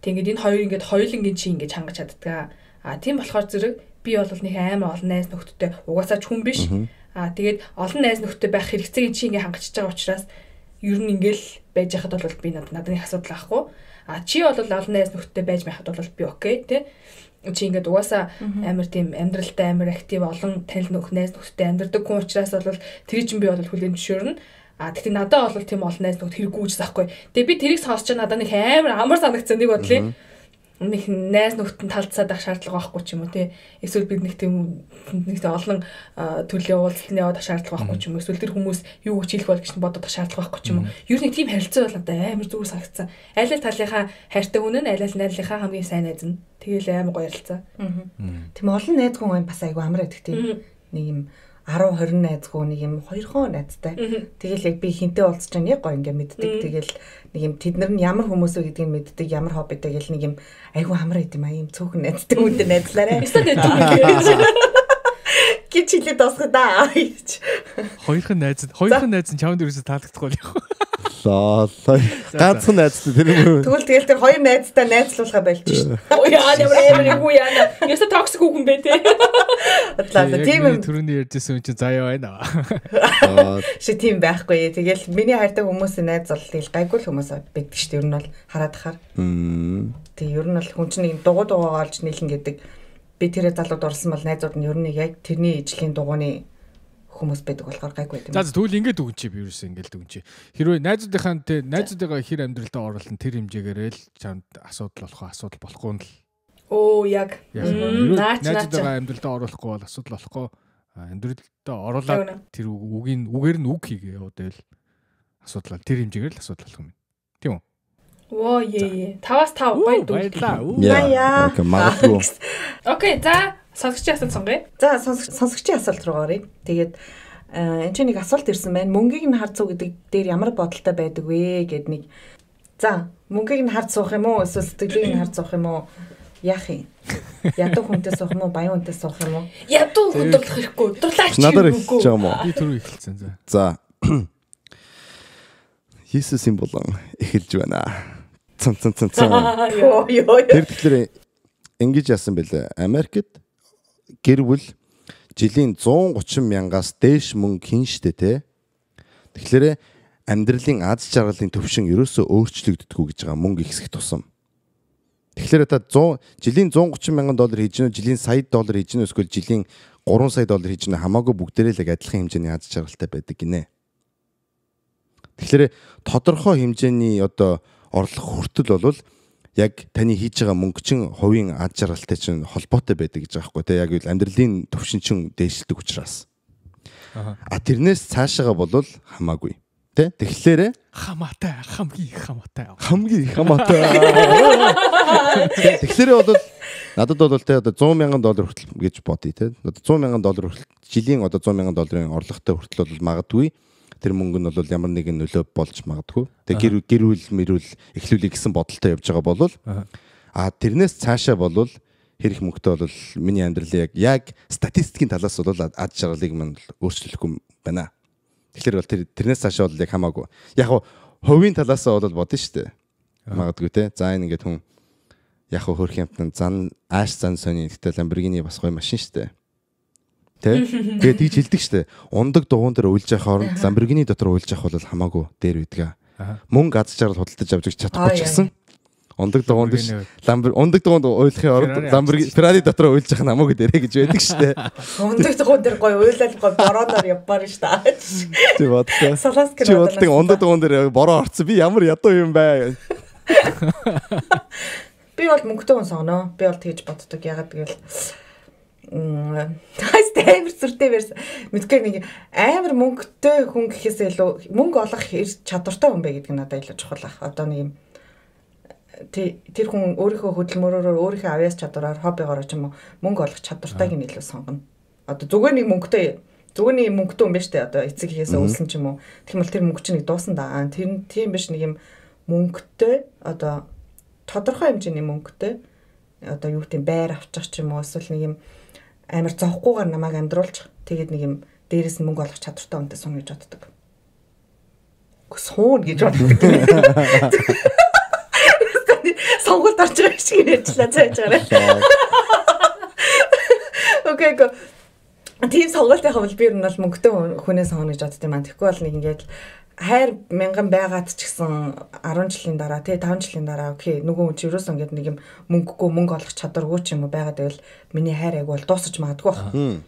Тэг ингэ энэ хоёр ингэ хоёулангийн чи ингэ чангаж чаддаг. Аа тийм болохоор зэрэг би бол нэг амар олон найз нөхдөдтэй угаасаа ч хүн биш. Аа тэгээд олон найз нөхдөдтэй байх хэрэгцээг чи ингээ хангачиж байгаа учраас ер нь ингээл байж хахад бол би надад нэг асуудал байхгүй. Аа чи бол олон найз нөхдөдтэй байж байхад бол би окей тий. Чи ингээд угаасаа амар тийм амьдралтай амар актив олон танил нөх найз нөхдөдтэй амьдардаг хүн учраас бол тэр чинь би бол хүлээн зөвшөөрнө. Аа тэгтээ надад бол тийм олон найз нөхдөд хэрэггүй гэж байхгүй. Тэгээ би тэрийг сонсч надад нэг амар амар санагдсан нэг бодлоо. нэг найз нөхдөд нь талцаад ах шаардлага байхгүй ч юм уу те. Эсвэл бид нэг тийм нэг олон төрлийн уулзалтанд яваад ах шаардлага байхгүй ч юм уу. Эсвэл тэр хүмүүс юу гэж хэлэх бол гэж бодоод ах шаардлага байхгүй ч юм уу. Ер нь тийм харилцаа бол надад амар зүгээр санагдсан. Аль аль талынхаа хайртай хүн нь аль аль найзынхаа хамгийн сайн найз нь. Тэгэл амар гоё ярилцаа. Тийм олон найзгүй хүн бас айгүй амар байдаг тийм. Нэг юм 10 20 найзгүй нэг юм хоёрхон найзтай. Тэгэл яг би хинтээ уулзч байгаа яг гоё ингээ мэддэг. Тэгэл нэг юм тэд нар нь ямар хүмүүс вэ гэдгийг мэддэг, ямар хоббитэй гэл нэг юм айгүй амар байд юм аа. Ийм цөөхөн найзтай хүнтэй найзлаарай. Гэж хэлээд дуусгая да гэж. Хоёрхан найз, хоёрхан найз нь чамд ерөөсөө таалагдахгүй л яг. Лоо. Ганцхан найзтай тэр юм. Тэгвэл тэгэл тэр хоёр найзтай найзлуулахаа болж шин. Оо яа ямар ямар юу яана. Яса токсик хүн бэ те. Бодлоо. Тийм юм. Түрүүний ярьжсэн юм чи заяа байна. Ши тийм байхгүй. Тэгэл миний хайртай хүмүүсийн найз бол тэгэл гайгүй л хүмүүс байдаг шүү дээ. Ер нь бол хараад хахаар. Тэг ер нь бол хүн чинь нэг дугуй дугуйгаа олж нийлэн гэдэг. Би тэрэ залууд орсон бол найзууд нь ер нь яг тэрний ижлийн дугуйны хүмүүс байдаг болохоор гайгүй байдаг. За тэгвэл ингэж дүгнчээ би ерөөсөө ингэж дүгнчээ. Хэрвээ найзуудынхаа тэ найзуудыгаа хэр амьдралдаа оруулна тэр хэмжээгээрээ л чамд асуудал болох асуудал болохгүй нь л. Оо яг. Найзуудыгаа амьдралдаа оруулахгүй бол асуудал болохгүй. Амьдралдаа оруулаад тэр үгийн үгээр нь үг хийгээ яваад байвал асуудал тэр хэмжээгээр л асуудал болох юм. Тийм үү? Воо е. 5-аас 5 гоё дүгнэлээ. Яа. Магадгүй. Окей, за сонсогчийн асуулт сонгоё. За сонсогчийн асуулт руу оръё. Тэгээд энэ чинь нэг асуулт ирсэн байна. Мөнгийг нь харц уу гэдэг дээр ямар бодолтой байдаг вэ гэд нэг. За, мөнгийг нь харц суух юм уу? Эсвэл сэтгэлийг нь харц суух юм уу? Яах юм? Ядуу хүнтэй суух юм уу? Баян хүнтэй суух юм уу? Ядуу хүн дурлах хэрэггүй. Дурлаач хэрэггүй. Би түрүү эхэлсэн. За. За. Есүсийн болон эхэлж байна. Цан цан цан цан. Тэр тэгэхээр ингэж яасан бэлээ. Америкт гэр бүл жилийн 130 мянгаас дээш мөнгө хийн штэ те. Тэгэхээр амьдралын аз жаргалын төвшин ерөөсөө өөрчлөгддөггүй гэж байгаа мөнгө ихсэх тусам. Тэгэхээр та 100 жилийн 130 мянган доллар хийж гэнэ, жилийн сая доллар хийж гэнэ, эсвэл жилийн 3 сая доллар хийж гэнэ хамаагүй бүгдээрээ л яг адилхан хэмжээний аз жаргалтай байдаг гинэ. Тэгэхээр тодорхой хэмжээний одоо орлого хүртэл бол яг таны хийж байгаа мөнгө чинь хувийн аз жаргалтай чинь холбоотой байдаг гэж байгаа хгүй те. Яг үл амьдралын төвшин чинь дээшилдэг учраас. А тэрнээс цаашаага болвол хамаагүй те. Тэгэхээр хамаатай хамгийн хамаатай. Хамгийн хамаатай. Тэгэхээр бол надад бол те одоо 100 мянган доллар хүртэл гэж бодъё те. Одоо 100 мянган доллар хүртэл жилийн одоо 100 мянган долларын орлоготой хүртэл бол магадгүй тэр мөнгө нь бол ямар нэгэн нөлөө болж магадгүй. Тэгээ гэр бүл мэрүүл эхлүүлэх гэсэн бодолтой явж байгаа болвол а тэрнээс цаашаа болвол хэр их мөнгөтэй бол миний амьдралын яг статистикийн талаас бол ад жаргалыг мань өөрчлөхгүй байна. Тэгэхээр бол тэрнээс цаашаа бол яг хамаагүй. Яг хувийн талаас бол бодно шүү дээ. Магадгүй те. За энэ ингээд хүн яг хөрх юмтан зан ааш зан сони гэхдээ Lamborghini бас гоё машин шүү дээ. Тэ? Тэгээд тийж хэлдэг штэ. Ундаг дугуун дээр уйлж явах оронд Lamborghini дотор уйлж явах бол хамаагүй дээр байдаг. Мөнгө аз жаргал худалдаж авч чадахгүй ч гэсэн ундаг дугуун биш ундаг дугуунд уйлахын оронд Lamborghini Ferrari дотор уйлж явах нь хамаагүй дээрээ гэж байдаг штэ. Ундаг дугуун дээр гоё уйлал гоё борооноор явбаар штэ. Чи бодлоо. Чи боддог ундаг дугуун дээр бороо орсон би ямар ядуу юм бэ? Би бол мөнгөтэй хүн сонгоно. Би бол тэгж боддог. Ягаад гэвэл Таас амар сүртэй барьсан. Мэдгүй нэг амар мөнгөтэй хүн гэхээс илүү мөнгө олох чадвартай хүн бай гэдэг нь надад илүү чухал ах. Одоо нэг юм тэр хүн өөрийнхөө хөдөлмөрөөр өөрийнхөө авьяас чадвараар хоббигоор ч юм уу мөнгө олох чадвартайг нь илүү сонгоно. Одоо зүгээр нэг мөнгөтэй зүгээр нэг мөнгөтэй хүн биш үү? Одоо эцэг ихээсээ үүсэн ч юм уу. Тэгэх юм бол тэр мөнгө чинь нэг дуусан да. Тэр тийм биш нэг юм мөнгөтэй одоо тодорхой хэмжээний мөнгөтэй одоо юу гэдэг байр авчих ч юм уу эсвэл нэг юм амар зовхгүйгээр намайг амьдруулж тэгээд нэг юм дээрээс нь мөнгө олох чадвартай хүнтэй сууна гэж боддог. Суун гэж боддог. Сонголт орж байгаа шиг ярьчлаа цааш гараа. Окей го. Тийм сонголт явах бол би ер нь бол мөнгөтэй хүнээ сонгоно гэж боддог юм аа. Тэгэхгүй бол нэг ингээд хайр мянган байгаад ч гэсэн 10 жилийн дараа тий 5 жилийн дараа окей нөгөө хүн чи ерөөсөө ингээд нэг юм мөнгөгүй мөнгө олох чадваргүй ч юм уу байгаад байвал миний хайр айгу бол дуусаж магадгүй байх.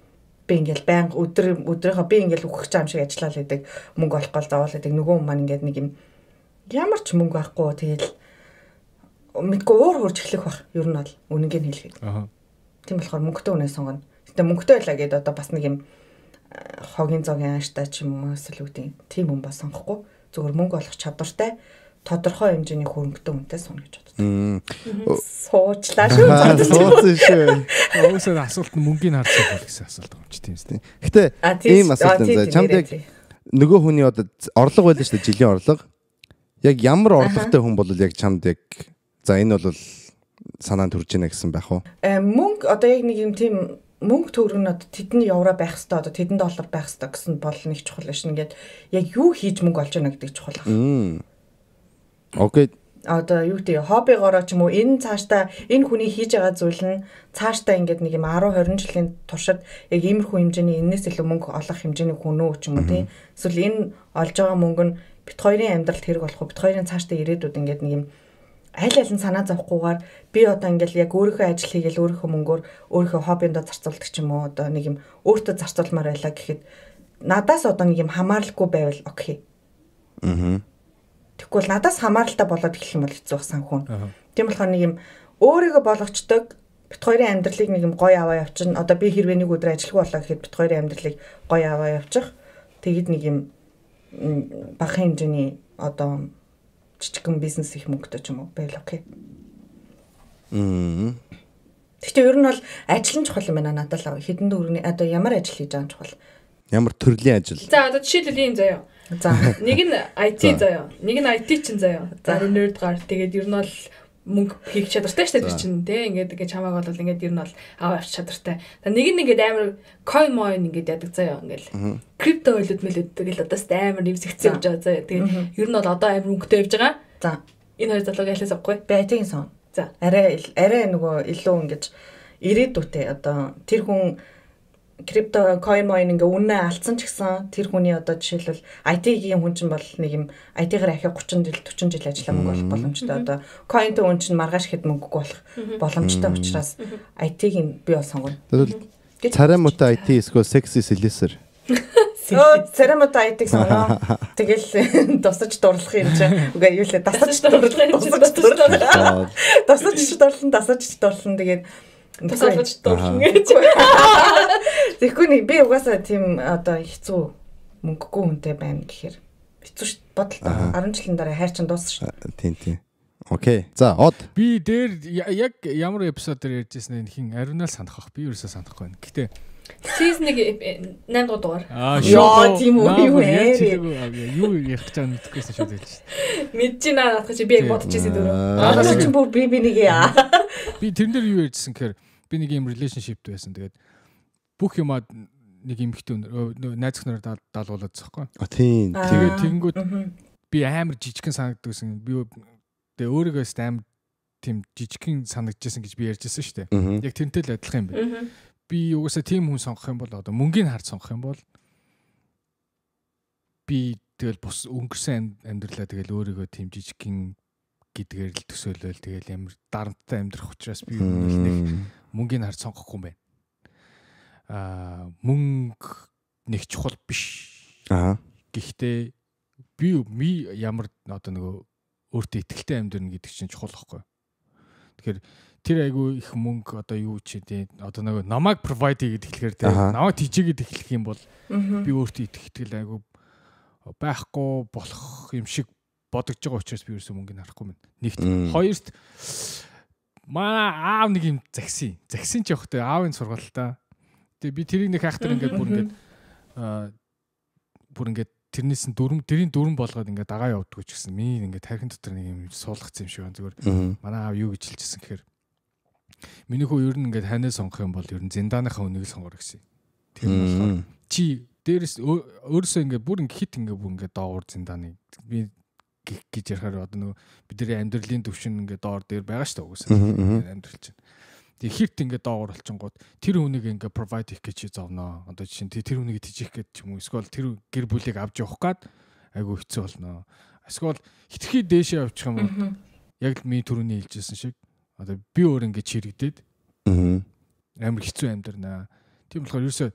Би ингээд байнга өдрийнхөө би ингээд үхэх юм шиг ажиллаа л гэдэг мөнгө олох гол заавал гэдэг нөгөө хүн маань ингээд нэг юм ямар ч мөнгө байхгүй тэгэл Мэдгүй уур хурж эхлэх бах. Ер нь бол үнэнгээ нь хэлэхэд. Тийм болохоор мөнгөтэй хүнээ сонгоно. Гэтэ мөнгөтэй байлаа гэдээ одоо бас нэг юм хогийн зогийн ааштай ч юм уу эсвэл үгүй тийм хүн бас сонгохгүй. Зүгээр мөнгө олох чадвартай тодорхой хэмжээний хөрөнгөтэй хүнтэй сууна гэж боддог. Суучлаа шүү. Суусан шүү. Уусаа асуулт нь мөнгийг харж суух гэсэн асуулт юм чи тийм үстэй. Гэтэ ийм асуулт энэ чамд яг нөгөө хүний одоо орлого байлаа шүү дээ, жилийн орлого. Яг ямар орлоготой хүн бол яг чамд яг за энэ бол санаанд төрж ийнэ гэсэн байх уу? Мөнгө одоо яг нэг юм тийм мөнгө төгрөг нь одоо тэдэн евро байх хэвээр одоо тэдэн доллар байх хэвээр гэсэн бол нэг чухал биш. Ингээд яг юу хийж мөнгө олж байна гэдэг чухал байна. Окей. Одоо юу гэдэг хоббигоороо ч юм уу энэ цаашдаа энэ хүний хийж байгаа зүйл нь цаашдаа ингээд нэг юм 10 20 жилийн туршид яг иймэрхүү хэмжээний энэс илүү мөнгө олох хэмжээний хүн үү ч юм уу тий. Эсвэл энэ олж байгаа мөнгө нь бит хоёрын амьдралд хэрэг болох уу? Бит хоёрын цаашдаа ирээдүйд ингээд нэг юм аль аль нь санаа зовхгүйгээр би одоо ингээл яг өөрийнхөө ажил хийгээл өөрийнхөө мөнгөөр өөрийнхөө хоббиндоо зарцуулдаг ч юм уу одоо нэг юм өөртөө зарцуулмаар байлаа гэхэд надаас одоо нэг юм хамааралгүй байвал окей. Аа. Тэгэхгүй бол надаас хамааралтай болоод эхлэх юм бол хэцүү басан хүн. Тийм болохоор нэг юм өөрийгөө болгочдөг бит хоёрын амьдралыг нэг юм гоё аваа явчихна. Одоо би хэрвээ нэг өдөр ажилгүй болоо гэхэд бит хоёрын амьдралыг гоё аваа явчих. Тэгэд нэг юм бага хэмжээний одоо жижигхэн бизнес их мөнгөтэй ч юм уу байл окей. Гэхдээ ер нь бол ажил нь чухал юм байна надад л. Хэдэн төгрөгийн одоо ямар ажил хийж байгаа нь чухал. Ямар төрлийн ажил? За одоо жишээлбэл ийм заяа. За нэг нь IT заяа. Нэг нь IT чинь заяа. За nerd гар тэгээд ер нь бол мөнгө хийх чадвартай шүү дээ тэр чинь тий. Ингээд ингээд чамааг бол ингээд ер нь бол аваа авч чадвартай. За нэг нь ингээд амар coin moin ингээд яадаг заяа ингээд крипто ойлууд мэлүүд тэгэл одоо ч амар нэмсэгцэн явж байгаа заяа. Тэгээд ер нь бол одоо амар мөнгөтэй явж байгаа. За энэ хоёр залууг алиас авахгүй. Би IT-ийн сон. За арай нөгөө илүү ингээд ирээдүйтэй одоо тэр хүн крипто coin moin ингээ үнэ алдсан ч гэсэн тэр хүний одоо жишээлбэл IT-ийн хүн чинь бол нэг юм IT-гаар ахиа 30 жил 40 жил ажиллаа мөнгө олох боломжтой. Одоо coin-тэй хүн чинь маргааш хэд мөнгөгүй болох боломжтой учраас IT-ийн би бол сонгоно. Тэгвэл царай муутай IT эсвэл sexy slicer. Царай муутай IT-г сонгоно. Тэгэл тусаж дурлах юм чинь. Үгүй юу лээ дасаж дурлах юм чинь. Дасаж дурлан дасаж дурлан тэгээд тусалж дурлна гэж. Тэгэхгүй нэг би угаасаа тийм одоо хэцүү мөнгөгүй хүнтэй байна гэхээр хэцүү ш бодолтой. 10 жилийн дараа хайр чинь дууссан ш. Тийм тийм. Окей. За од. Би дээр яг ямар эпизод дээр ярьжсэн энэ хин ариунаа санах бах. Би ерөөсөө санахгүй байна. Гэтэ season 1 8 дугаар дугаар. Аа тийм үү юу вэ? Юу ярих гэж байгаа мэдэхгүйсэн шууд хэлж шин. Мэдэж байна наадах чи би яг бодож ирсэн дөрөв. Аа чи бүр би нэг яа. Би тэрэн дээр юу ярьжсэн гэхээр би нэг юм relationship-д байсан. Тэгээд бүх юмаа нэг эмэгтэй найз нөхнөрөөр даалгуулаад зөхгүй. А тийм. Тэгээд тэгэнгүүт би амар жижигхэн санагддагсэн. Би тэгээ өөрийгөө амар тийм жижигхэн санагдчихсан гэж би ярьжсэн шүү дээ. Яг тэрнтэй л адилхан юм байна. Би угаасаа тийм хүн сонгох юм бол одоо мөнгийг харж сонгох юм бол би тэгэл бус өнгөрсөн амьдралаа тэгэл өөрийгөө тийм жижигхэн гэдгээр л төсөөлөөл тэгэл амар дарамттай амьдрах учраас би нэг мөнгийг харж сонгохгүй юм байна. Аа мөнгө нэг чухал биш. Аа. Гэхдээ би ямар одоо нөгөө өөртөө ихтэй амьдрна гэдэг чинь чухал байхгүй. Тэгэхээр тэр айгүй их мөнгө одоо юу ч тийм одоо нөгөө намайг provide хийгээд эхлэхээр тийм намайг тийжээгээд эхлэх юм бол би өөртөө итгэл айгүй байхгүй болох юм шиг бодогдож байгаа учраас би ерөөсөө мөнгөний харахгүй мэн. Нэгт хоёрт манай аав нэг юм загсан. Загсан ч явахтай аавын сургаалтай. Тэгээ би тэрийг нэг хайхтар ингээд бүр ингээд бүр ингээд тэрнээс нь дөрөм тэрийн дөрөм болгоод ингээд дагаа явдггүй ч гэсэн миний ингээд тархин дотор нэг юм суулгацсан юм шиг байна. Зүгээр манай аав юу гэж хэлчихсэн гэхээр миний хүү ер нь ингээд ханаа сонгох юм бол ер нь зинданыхаа үнийг сонгоор гэсэн. Тэр нь болохоор чи дээрээс өөрөөсөө ингээд бүр ингээд хит ингээд бүр ингээд доогуур зиндааны би гэж ярихаар одоо нөгөө бидний амьдралын төвшин ингээд доор дээр байгаа шүү дээ угсаа амьдрал чинь. Тэгээ хит ингээд доогуур болчингууд тэр хүнийг ингээд provide хийх гэж чи зовноо. Одоо жишээ нь тэр хүнийг тижих гэж ч юм уу эсвэл тэр гэр бүлийг авч явах гээд айгүй хэцүү болно. Эсвэл хитрхи дээшээ явчих юм бол яг л миний түрүүний хэлжсэн шиг одоо би өөр ингээд чирэгдээд амар хэцүү амьдрнаа. Тийм болохоор ерөөсөө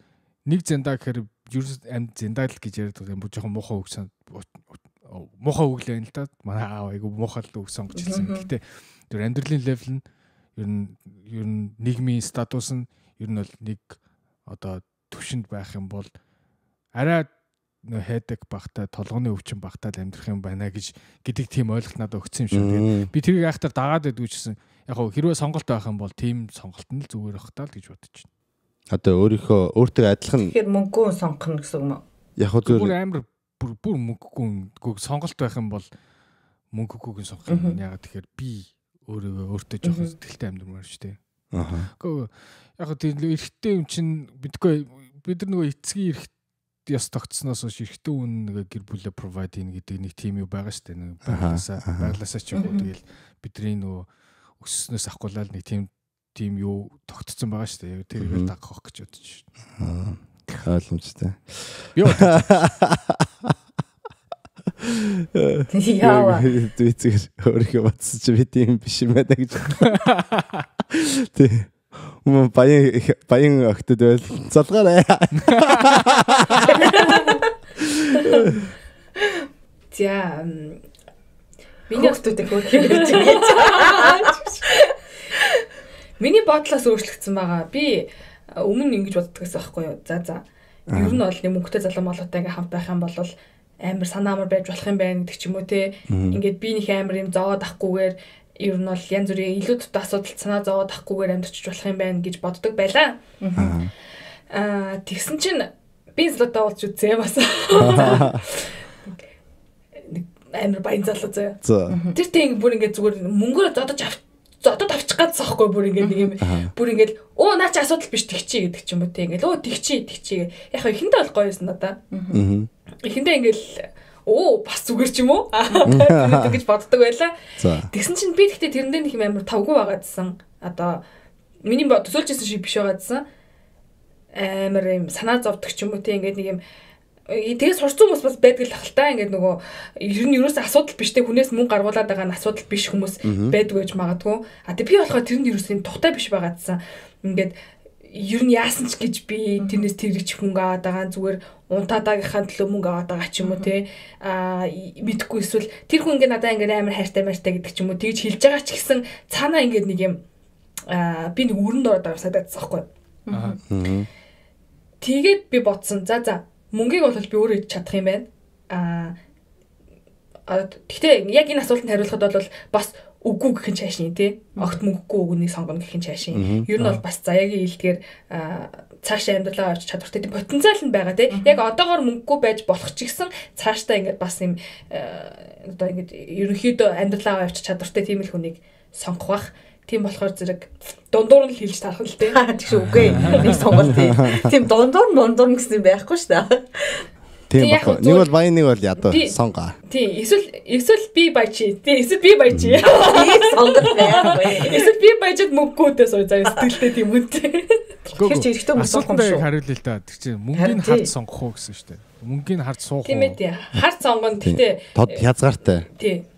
нэг зэндаа гэхээр ерөөс амьд зэндаа л гэж яриад байгаа юм бо жоохон муухай үг муухай үг л байна л да. Манай аав айгүй муухай л үг сонгож хэлсэн. Гэхдээ Тэр амьдралын level нь ер нь нийгмийн статус нь ер нь бол нэг одоо төвшөнд байх юм бол арай нөө headache багтай, толгойн өвчин багтай л амьдрах юм байна гэж гэдэг тийм ойлголт надад өгсөн юм шиг. Тэгээд би тэрийг айхтар дагаад байдгүй ч гэсэн яг хөө хэрвээ сонголт байх юм бол тийм сонголт нь л зүгээр байх таа л гэж бодож байна. Одоо өөрийнхөө өөртөө адилхан тэгэхээр мөнгөө сонгох нь гэсэн юм уу? Яг хөө зүгээр амар бүр мөнгөгүй сонголт байх юм бол мөнгөгүйг нь сонгох юм. Ягаад тэгэхээр би өөрийгөө өөртөө жоохон сэтгэлтэй амьдрмаар шүү дээ. Аа. Гэхдээ яг тийм эрэгтэй юм чинь мэдгүй бид нар нөгөө эцгийн эрэгт ёс тогтсноос хойш эрэгтэй хүн нэг гэр бүлээ provide хийнэ гэдэг нэг тийм юу байгаа шүү дээ. Нэг байглаасаа ч юм уу тэгэл бидний нөгөө өсснөөс авахгүйлал нэг тийм юу тогтцсон байгаа шүү дээ. Тэрийг л дагах гэж бодож байна. Ойлгомжтой. Би бодож. Яа. Зүгээр өөрийнхөө бодсон чи би тийм биш юм байна гэж. Тий. Баян охтод байл. Залгаарай. За миний охтуудыг хөөх юм гэж. Миний бодлоос өөрчлөгдсөн байгаа. Би өмнө ингэж боддог гэсэн байхгүй юу? За. Ер нь бол нэг мөнгөтэй залуу молоотой ингээ хамт байх юм бол амар санаа амар байж болох юм байна гэдэг ч юм уу те. Ингээд би нэг амар юм зовоод авахгүйгээр ер нь бол янз бүрийн илүү төвтэй асуудалд санаа зовоод авахгүйгээр амьдарч болох юм байна гэж боддог байлаа. Аа тэгсэн чинь би залуутай уулзч үзээ бас. Нэг амар баян залуу заяа. Тэр тэг бүр ингээд зүгээр мөнгөөрөө зодож авчих гадсан байхгүй бүр ингээд нэг юм бүр ингээд өө наа чи асуудал биш тэгчий гэдэг ч юм уу те ингээд өө тэгчий тэгчий. Яг хөө эхэндээ бол гоё байсан надаа. Эхэндээ ингээд өө бас зүгээр ч юм уу гэж боддог байлаа. Тэгсэн чинь би тэгтээ тэрэндээ нэг юм амар тавгүй байгаадсан. Одоо миний төсөөлж ирсэн шиг биш байгаадсан. Амар юм санаа зовдөг ч юм уу те ингээд нэг юм тэгээ сурцсан хүмүүс бас байдаг л ахaltaа ингээд нөгөө ер нь ерөөсөө асуудал биш те хүнээс мөнгө гаргуулад байгаа нь асуудал биш хүмүүс байдаг гэж магадгүй. А тэг би болохоор тэрэнд ерөөсөө юм тухтай биш байгаадсан. Ингээд ер нь яасан ч гэж би тэрнээс тэрэгч мөнгө аваад байгаа зүгээр унтаадаагийнхаа төлөө мөнгө аваад байгаа ч юм уу те а мэдхгүй эсвэл тэр хүн ингээд надаа ингээд амар хайртай мартай гэдэг ч юм уу тэгж хэлж байгаа ч гэсэн цаанаа ингээд нэг юм би нэг өрөнд ороод байгаа санагдсан байхгүй. Тэгээд би бодсон. За мөнгийг бол би өөрөө идэж чадах юм байна. Гэхдээ яг энэ асуултанд хариулахад бол бас үгүй гэх нь цаашин тий. Огт мөнгөгүй үгнийг сонгоно гэх нь цаашин. Ер нь бол бас заяагийн хэлдгээр цаашаа амьдралаа авч чадвартай тийм потенциал нь байгаа тий. Яг одоогоор мөнгөгүй байж болох ч гэсэн цаашдаа ингээд бас юм одоо ингээд ерөнхийдөө амьдралаа авч чадвартай тийм л хүнийг сонгох бах. Тийм болохоор зэрэг дундуур нь л хэлж тарах л тий. Тэгш үгүй. Нэг сонголт тий. Тийм дундуур гэсэн юм байхгүй шүү дээ. Тийм баггүй. Нэг бол баян нэг бол ядуу сонгоо. Тийм. Эсвэл би баячи. Тийм. Эсвэл би баячи. Тийм сонголт байхгүй. Эсвэл би баяжид мөнгөгүйтэй сууя заяа сэтгэлтэй тийм үнтэй. Тэр чи эрэгтэй хүмүүс сонгох юм шүү. Хариулъя л да. Тэр чи мөнгийг хард сонгох уу гэсэн шүү дээ. Мөнгийг хард суух уу? Тийм ээ. Хард сонгоно. Гэхдээ тод хязгаартай. Тийм.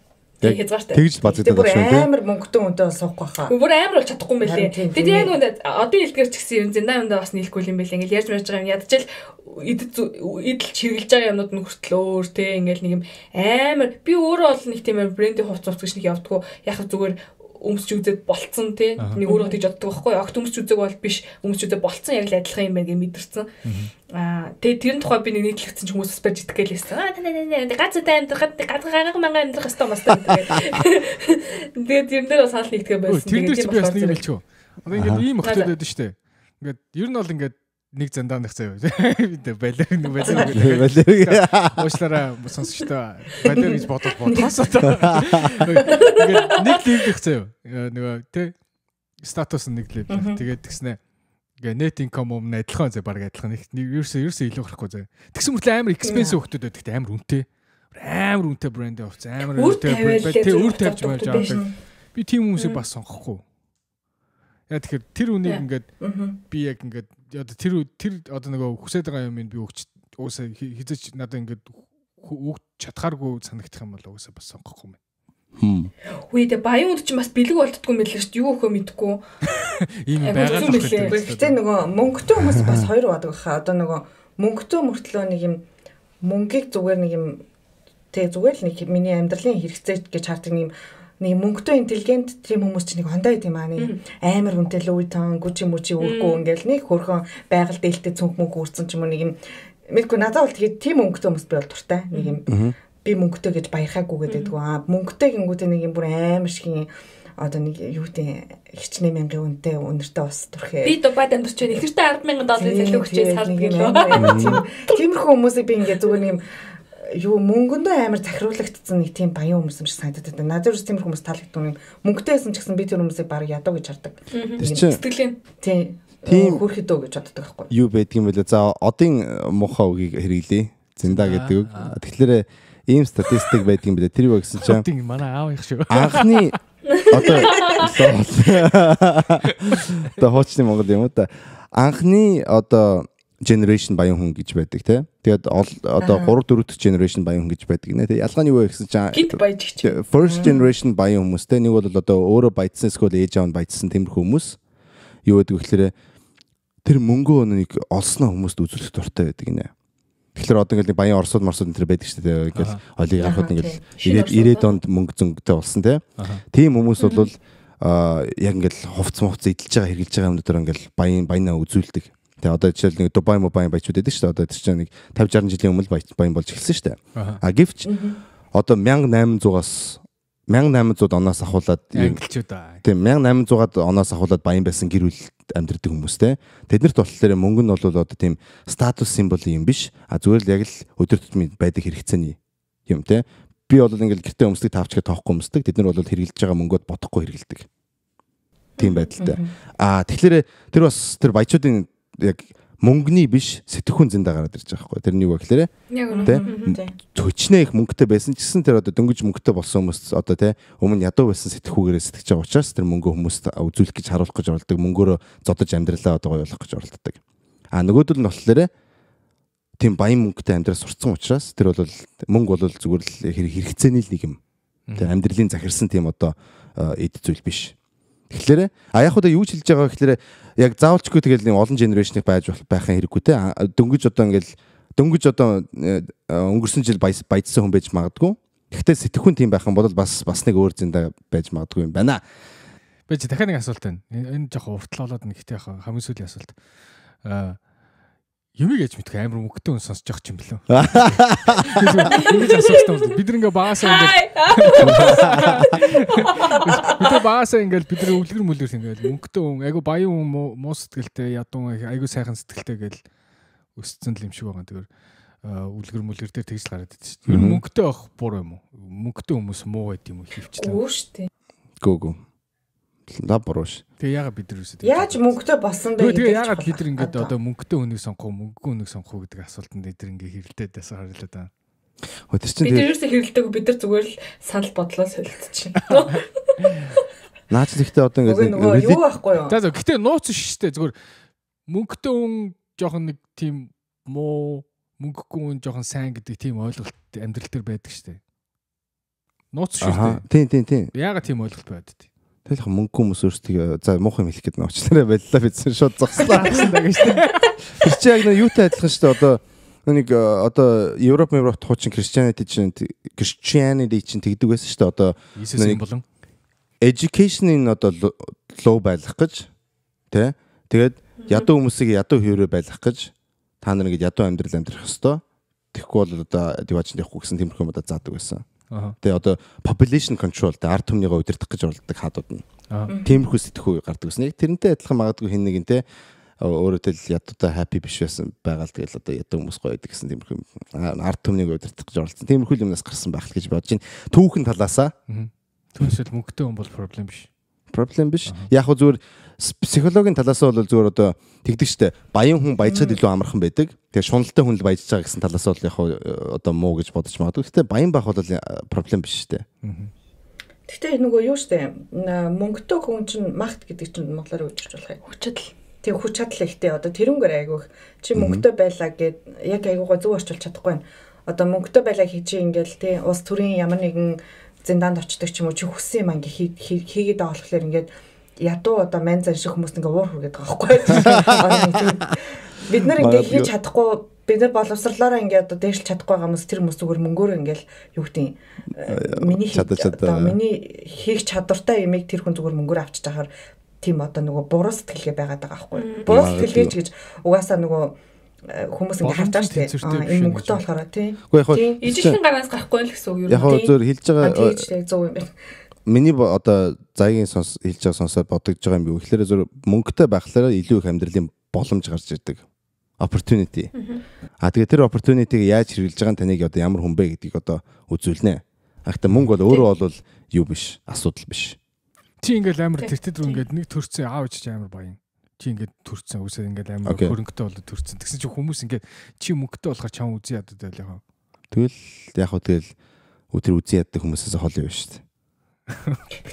Тэг хязгаартай. Тэгж базагдаад байна шүү дээ. Амар мөнгөтэй хүнтэй бол суухгүй хаа. Бүр амар бол чадахгүй юм байлээ. Тэгээд яг нөгөө одоо хэлдгэр ч гэсэн юм зэндаа юмдаа бас нийлэхгүй юм байлээ. Ингээл ярьж марж байгаа юм ядчил идэлж хэрглэж байгаа юмнууд нь хүртэл өөр те ингээл нэг юм амар би өөрөө бол нэг тийм амар брендийн хувц хувц гэж нэг явдггүй. Яг зүгээр өмсч үзээд болцсон тий. Нэг өөрөө тэгж боддог байхгүй. Огт өмсч үзег бол биш. Өмсч үзээ болцсон яг л адилхан юм байна гэж мэдэрсэн. Аа тэгээ тэрэн тухай би нэг нийтлэгдсэн ч хүмүүс бас барьж идэх гээл байсан. Аа нэ гац үтэй амьдрах гац манган амьдрах хэвээр мастай гэдэг. Тэгээд тэрэн дээр бас санал нэгтгэх байсан. Тэгээд тийм бас нэг юм хэлчихв. Одоо ингээд ийм охтууд байдаг шүү дээ. Ингээд ер нь бол ингээд нэг зандаа нэг заяа. Би балер нэг балер. Уушлаараа сонсогчтой балер гэж бодож бодоос одоо. Ингээд нэг левлэх заяа. Нөгөө тэ статус нь нэг левлэх. Тэгээд тэгснэ. Ингээ net income юм адилхан заяа баг адилхан. Нэг ерөөсөө илүү гарахгүй заяа. Тэгсэн мөртлөө амар expensive хөлтөд байдаг тэ амар үнэтэй. Амар үнэтэй брэнд явц. Амар үнэтэй брэнд тэ үр тавьж байж авдаг. Би тийм хүмүүсийг бас сонгохгүй. Яг тэгэхээр тэр үнийг ингээд би яг ингээд одоо тэр одоо нөгөө хүсэж байгаа юм би өгч уусаа хизээч надад ингээд өгч чадхааргүй санагдах юм бол уусаа бас сонгохгүй юм. Үгүй дээ баян үнд чинь бас бэлэг болтдгүй юм билээ шүү дээ. Юу өхөө мэдгүй. Ийм байгаа л байна. Гэхдээ нөгөө мөнгөтэй хүмүүс бас хоёр бадаг хаа. Одоо нөгөө мөнгөтэй мөртлөө нэг юм мөнгийг зүгээр нэг юм тэг зүгээр л нэг миний амьдралын хэрэгцээ гэж хардаг нэг юм нэг мөнгөтэй интеллигент тийм хүмүүс чинь нэг хондоо юм аа нэг амар үнэтэй Louis Vuitton, Gucci мүчи үргүй ингээл нэг хөрхөн байгаль дээлтэй цүнх мөнгө үрцэн ч юм уу нэг юм мэдгүй надад бол тэгээд тийм мөнгөтэй хүмүүс би бол дуртай. Нэг юм би мөнгөтэй гэж баярхаагүй гэдэг аа мөнгөтэй гингүүтээ нэг юм бүр амар шигийн одоо нэг юу гэдэг хичнээн мянган үнэтэй өнөртэй ус түрхээ. Би Дубайд амьдарч байна. Ихэртэй $10,000 цалин өгчээ сард гэлөө. Тиймэрхүү хүмүүсийг би ингээд зүгээр нэг юм юу мөнгөндөө амар захируулагдсан нэг тийм баян хүмүүс юм шиг санагдаад байна. Надад ерөөс тиймэрхүү хүмүүс таалагддаг юм. Мөнгөтэй байсан ч гэсэн би тэр хүмүүсийг баг ядуу гэж хардаг. Сэтгэлийн тийм хөрх өдөө гэж боддог байхгүй. Юу байдаг юм бэлээ. За одын муухай үгийг хэрэглэе. Зинда гэдэг үг. Тэгэхээр ийм статистик байдаг юм бэлээ. Тэр юу гэсэн чинь одын манай аав их шүү. Анхны одоо хуучны Монгол юм уу та. Анхны одоо generation баян хүн гэж байдаг тий. Тэгээд одоо 3 4 дахь generation баян хүн гэж байдаг нэ. Тэгээд ялгаа нь юу вэ гэсэн чинь гинт баяж гэж. First generation баян хүмүүс тий. Нэг бол одоо өөрөө баяжсан эсвэл ээж аав нь баяжсан тиймэрхүү хүмүүс. Юу гэдэг вэ гэхээр тэр мөнгөө нэг олсноо хүмүүст үзүүлэх дуртай байдаг нэ. Тэгэхээр одоо ингээл баян орсууд марсууд энэ төр байдаг шүү дээ. Ингээл олигархууд ингээл 90-ад онд мөнгө зөнгөтэй болсон тий. Тийм хүмүүс бол яг ингээл хувц мувц эдэлж байгаа хэрглэж байгаа юмнуудаар ингээл баян баянаа үзүүлдэг. Тэгээ одоо жишээл нэг Дубай мобайн баячууд байдаг шүү дээ. Одоо тэр чинь нэг 50 60 жилийн өмнө баян болж эхэлсэн шүү дээ. А гэвч одоо 1800-аас 1800 оноос ахуулаад англичууд аа. Тийм 1800-аад оноос ахуулаад баян байсан гэр бүл амьдардаг хүмүүс те. Тэднэрт болохоор мөнгө нь бол одоо тийм статус символ юм биш. А зүгээр л яг л өдөр тутмын байдаг хэрэгцээний юм те. Би бол ингээл гэртээ өмсдөг тавчгаа тоохгүй өмсдөг. Тэд нар бол хэрэглэж байгаа мөнгөд бодохгүй хэрэглэдэг. Тийм байдалтай. А тэгэхээр тэр бас тэр баячуудын яг мөнгөний биш сэтгхүүн зэндэ гараад ирж байгаа байхгүй. Тэр нь юу вэ гэхээр тэ төчнөө их мөнгөтэй байсан ч гэсэн тэр одоо дөнгөж мөнгөтэй болсон хүмүүс одоо тэ өмнө ядуу байсан сэтгхүүгээрээ сэтгэж байгаа учраас тэр мөнгө хүмүүст үзүүлэх гэж харуулах гэж оролдог. Мөнгөөрөө зодож амьдралаа одоо гоё болгох гэж оролддог. А нөгөөдөл нь болохоор тийм баян мөнгөтэй амьдрал сурцсан учраас тэр бол мөнгө бол зүгээр л хэрэгцээний л нэг юм. Тэр амьдралын захирсан тийм одоо эд зүйл биш. Тэгэхээр а яг хөө юу ч хэлж байгаа гэхээр яг заавалчгүй тэгэл нэг олон генерашныг байж байхын хэрэггүй те. Дөнгөж одоо ингээл дөнгөж одоо өнгөрсөн жил баяжсан хүн байж магадгүй. Гэхдээ сэтгхүүн тийм байх юм бол бас нэг өөр зэндэ байж магадгүй юм байна. Би чи дахиад нэг асуулт байна. Энэ жоохон уртлуулаад нэг ихтэй яг хамгийн сүүлийн асуулт. Юмыг яж мэдэх амар мөнгөтэй хүн сонсож явах юм бэлээ. Ингэж асуусан юм. Бид нар ингээ багасаа ингээ бид нар багасаа ингээл бид нар өвлгөр мүлгэр ингээл мөнгөтэй хүн айгу баян хүн муу сэтгэлтэй ядуу айгу сайхан сэтгэлтэй гэл өссөн л юм шиг байгаа. Тэгэхээр үлгэр мүлгэр дээр тэгж л гараад идэв шүү дээ. Ер нь мөнгөтэй байх буруу юм уу? Мөнгөтэй хүмүүс муу байд юм уу хөвчлээ? Үгүй шүү дээ. Гүү гүү. Лав буруу ш. Тэгээ яагаад бид нар үсэд яаж мөнгөтэй болсон бэ? Тэгээ яагаад бид нар ингээд одоо мөнгөтэй хүнийг сонгох уу, мөнгөгүй хүнийг сонгох уу гэдэг асуултанд бид нар ингээд хэрэлдээд байсан харилаа да. Хөө тэр чинь бид нар ерөөсөө хэрэлдээгүй, бид нар зүгээр л санал бодлоо солилцчихно. Наач гэхдээ одоо ингээд юу байхгүй юу? За за гэхдээ нууц ш штэ зүгээр мөнгөтэй хүн жоохон нэг тийм муу, мөнгөгүй хүн жоохон сайн гэдэг тийм ойлголт амьдрал дээр байдаг штэ. Нууц шүү дээ. Тийм тийм тийм. Яагаад тийм ойлголт байдаг вэ? Тэгэл мөнгөгүй хүмүүс өөрсдөө за муухай юм хэлэх гээд нөөчлөрөө боллоо бидсэн шууд зогслоо. Тэр чинь яг нэг юутай адилхан шүү дээ. Одоо нэг одоо Европ Европт хуучин Christianity чинь тэгдэг байсан шүү дээ. Одоо Иесус болон education-ийн одоо лоу байлгах гэж тий. Тэгээд ядуу хүмүүсийг ядуу хэврээ байлгах гэж та нар ингэж ядуу амьдрал амьдрах ёстой. Тэгэхгүй бол одоо диваажинд явахгүй гэсэн тиймэрхүү юм одоо заадаг байсан. Тэгээ одоо population control тэ ард түмнийгээ удирдах гэж оролддог хаадууд нь. Тиймэрхүү сэтгхүү гардаг гэсэн. Яг тэрнтэй адилхан магадгүй хин нэгэн те өөрөө тэл ядуудаа happy биш байсан байгаа л тэгэл одоо ядуу хүмүүс гоё байдаг гэсэн тиймэрхүү ард түмнийг удирдах гэж оролдсон. Тиймэрхүү юмнаас гарсан байх л гэж бодож байна. Түүхэн талаасаа. Түүнээс мөнгөтэй хүн бол проблем биш. Проблем биш. Яг хөө зүгээр психологийн талаас нь бол зүгээр одоо тэгдэг штэ. Баян хүн баяжхад илүү амархан байдаг. Тэгээ шуналтай хүн л баяжж байгаа гэсэн талаас нь бол яг одоо муу гэж бодож магадгүй. Гэтэ баян байх бол проблем биш штэ. Гэтэ нөгөө юу штэ. Мөнгөтэй хүн чинь магт гэдэг чинь монголоор үжиж болох юм. Хүч чадал. Тэг хүч чадал ихтэй. Одоо тэрүүнгээр айгүйх. Чи мөнгөтэй байлаа гэд яг айгуугаа зөв орчуулж чадахгүй байна. Одоо мөнгөтэй байлаа хий чи ингээл тэ улс төрийн ямар нэгэн зиндаанд очдог ч юм уу чи хүссэн юм ингээ хийгээд байгаа болохоор ингээд ядуу одоо мань зан шиг хүмүүст ингээ уур хүргээд байгаа байхгүй. Бид нар ингээ хийж чадахгүй Бид нар боловсрлоороо ингээд одоо дээшлж чадахгүй байгаа хүмүүс тэр хүмүүс зүгээр мөнгөөр ингээд юу гэдэг миний одоо миний хийх чадвартай юмыг тэр хүн зүгээр мөнгөөр авчиж ахаар тийм одоо нөгөө буруу сэтгэлгээ байгаад байгаа байхгүй. Буруу сэтгэлгээ ч гэж угаасаа нөгөө хүмүүс ингэ харж байгаа шүү дээ. Энэ мөнгөтэй болохоор тийм. Ижиглэн гараас гарахгүй л гэсэн үг юу? Яг хөө зөв хэлж байгаа зөв юм байна. Миний одоо заягийн хэлж байгаа сонсоод бодогдож байгаа юм юу гэхээр зөв мөнгөтэй байхлаараа илүү их амьдралын боломж гарч ирдэг. Opportunity. А тэгээ тэр opportunity-г яаж хэрэглэж байгаа нь таныг одоо ямар хүн бэ гэдгийг одоо үзүүлнэ. А гэхдээ мөнгө бол өөрөө бол юу биш, асуудал биш. Чи ингээл амар тэртээ дөрөв ингээд нэг төрцөн аав ээж амар баян. Чи ингээд төрцөн үсээ ингээд амар хөрөнгөтэй болоод төрцөн. Тэгсэн чи хүмүүс ингээд чи мөнгөтэй болохоор чам үзий ядаад байл яхаа. Тэгэл яг хөө тэгэл өдөр үзий яддаг хүмүүсээс хол юм шүү дээ.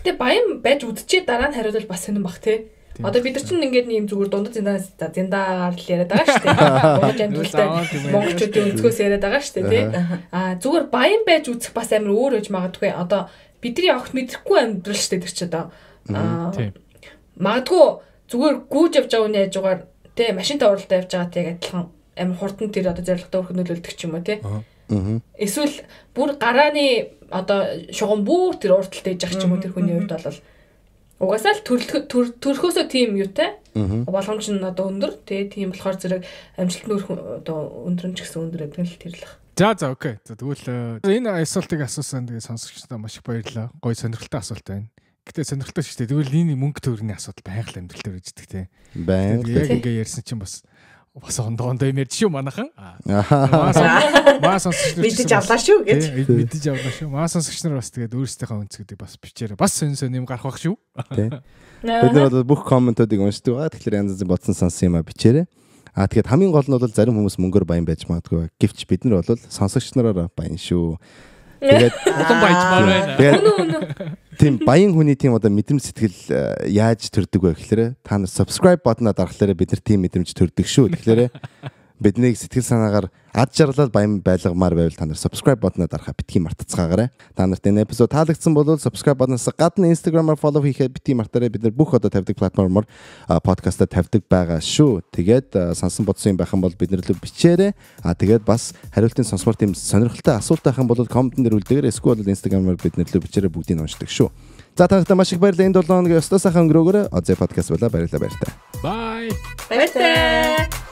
Гэтэ баян байж үдчээ дараа нь хариулвал бас сонирн бах тий. Одоо бид нар чинь ингээд нэг юм зүгээр дундад зиндаагаар л яриад байгаа шүү дээ. Монгол амьдралтай монголчуудын өнцгөөс яриад байгаа шүү дээ тий. А зүгээр баян байж үзэх бас амар өөр байж магадгүй. Одоо бидний огт мэдрэхгүй амьдрал шүү дээ тэр чи одоо. Магадгүй зүгээр гүйж явж байгаа хүний хажуугаар тий машинтай уралдаа явж байгаа тий адилхан амар хурдан тэр одоо зорилготой өрхөд нөлөөлдөг ч юм уу тий. Эсвэл бүр гарааны одоо шугам бүр тэр урдталтай ээж ах ч юм уу тэр хүний хувьд бол угаасаа л төрхөөсөө тийм юутай боломж нь одоо өндөр тий тийм болохоор зэрэг амжилт нөрөх одоо өндөр нь ч гэсэн өндөр гэдэг нь л тэрлэх. За окей. За тэгвэл энэ асуултыг асуусан тэгээ сонсогчдод маш их баярлалаа. Гоё сонирхолтой асуулт байна. Гэтэ сонирхолтой шүү дээ. Тэгвэл энэ мөнгө төгрөгийн асуудал байнга л амьдрал дээр үждэг тий. Байнга. Яг ингээ ярьсан чинь бас ондоо юм ярьж шүү манайхан. Маа сонсогч нар мэдэж авлаа шүү гэж. Мэдэж авлаа шүү. Маа сонсогч нар бас тэгээд өөрсдийнхөө өнцгүүдийг бас бичээрэй. Бас сонь сонь юм гарах бах шүү. Тий. Бид нар бол бүх комментуудыг уншдаг байгаа. Тэгэхээр янз янзын бодсон сансан юм а бичээрэй. А тэгээд хамгийн гол нь бол зарим хүмүүс мөнгөөр баян байж магадгүй. Гэвч бид нар бол сонсогч нараараа баян шүү. Тэгээд улам баяжмаар байна. Тэгээд тийм баян хүний тийм одоо мэдрэмж сэтгэл яаж төрдөг вэ гэхээр та нар subscribe button-а дарахлаараа бид нар тийм мэдрэмж төрдөг шүү. Тэгэхээр биднийг сэтгэл санаагаар ад жаргалал баян байлгамаар байвал та нар subscribe button-а дарахаа битгий мартацгаагаарай. Та нарт энэ эпизод таалагдсан бол subscribe button-аас гадна Instagram-аар follow хийхээ битгий мартаарай. Бид нар бүх одоо тавьдаг платформоор подкастаа тавьдаг байгаа шүү. Тэгээд сансан бодсон юм байх юм бол бид нар лөө бичээрэй. А тэгээд бас хариултын сонсмоор тийм сонирхолтой асуулт байх юм бол комментэн дээр үлдээгээрэй. Эсвэл бол Instagram-аар бид нар лөө бичээрэй, бүгдийг уншдаг шүү. За та нартай маш их баярлалаа. Энэ 7 хоногийн ёстой сайхан өнгөрөөгөөрэй. Озэ подкаст байлаа. Баярлалаа, баяртай. Bye. Баяртай.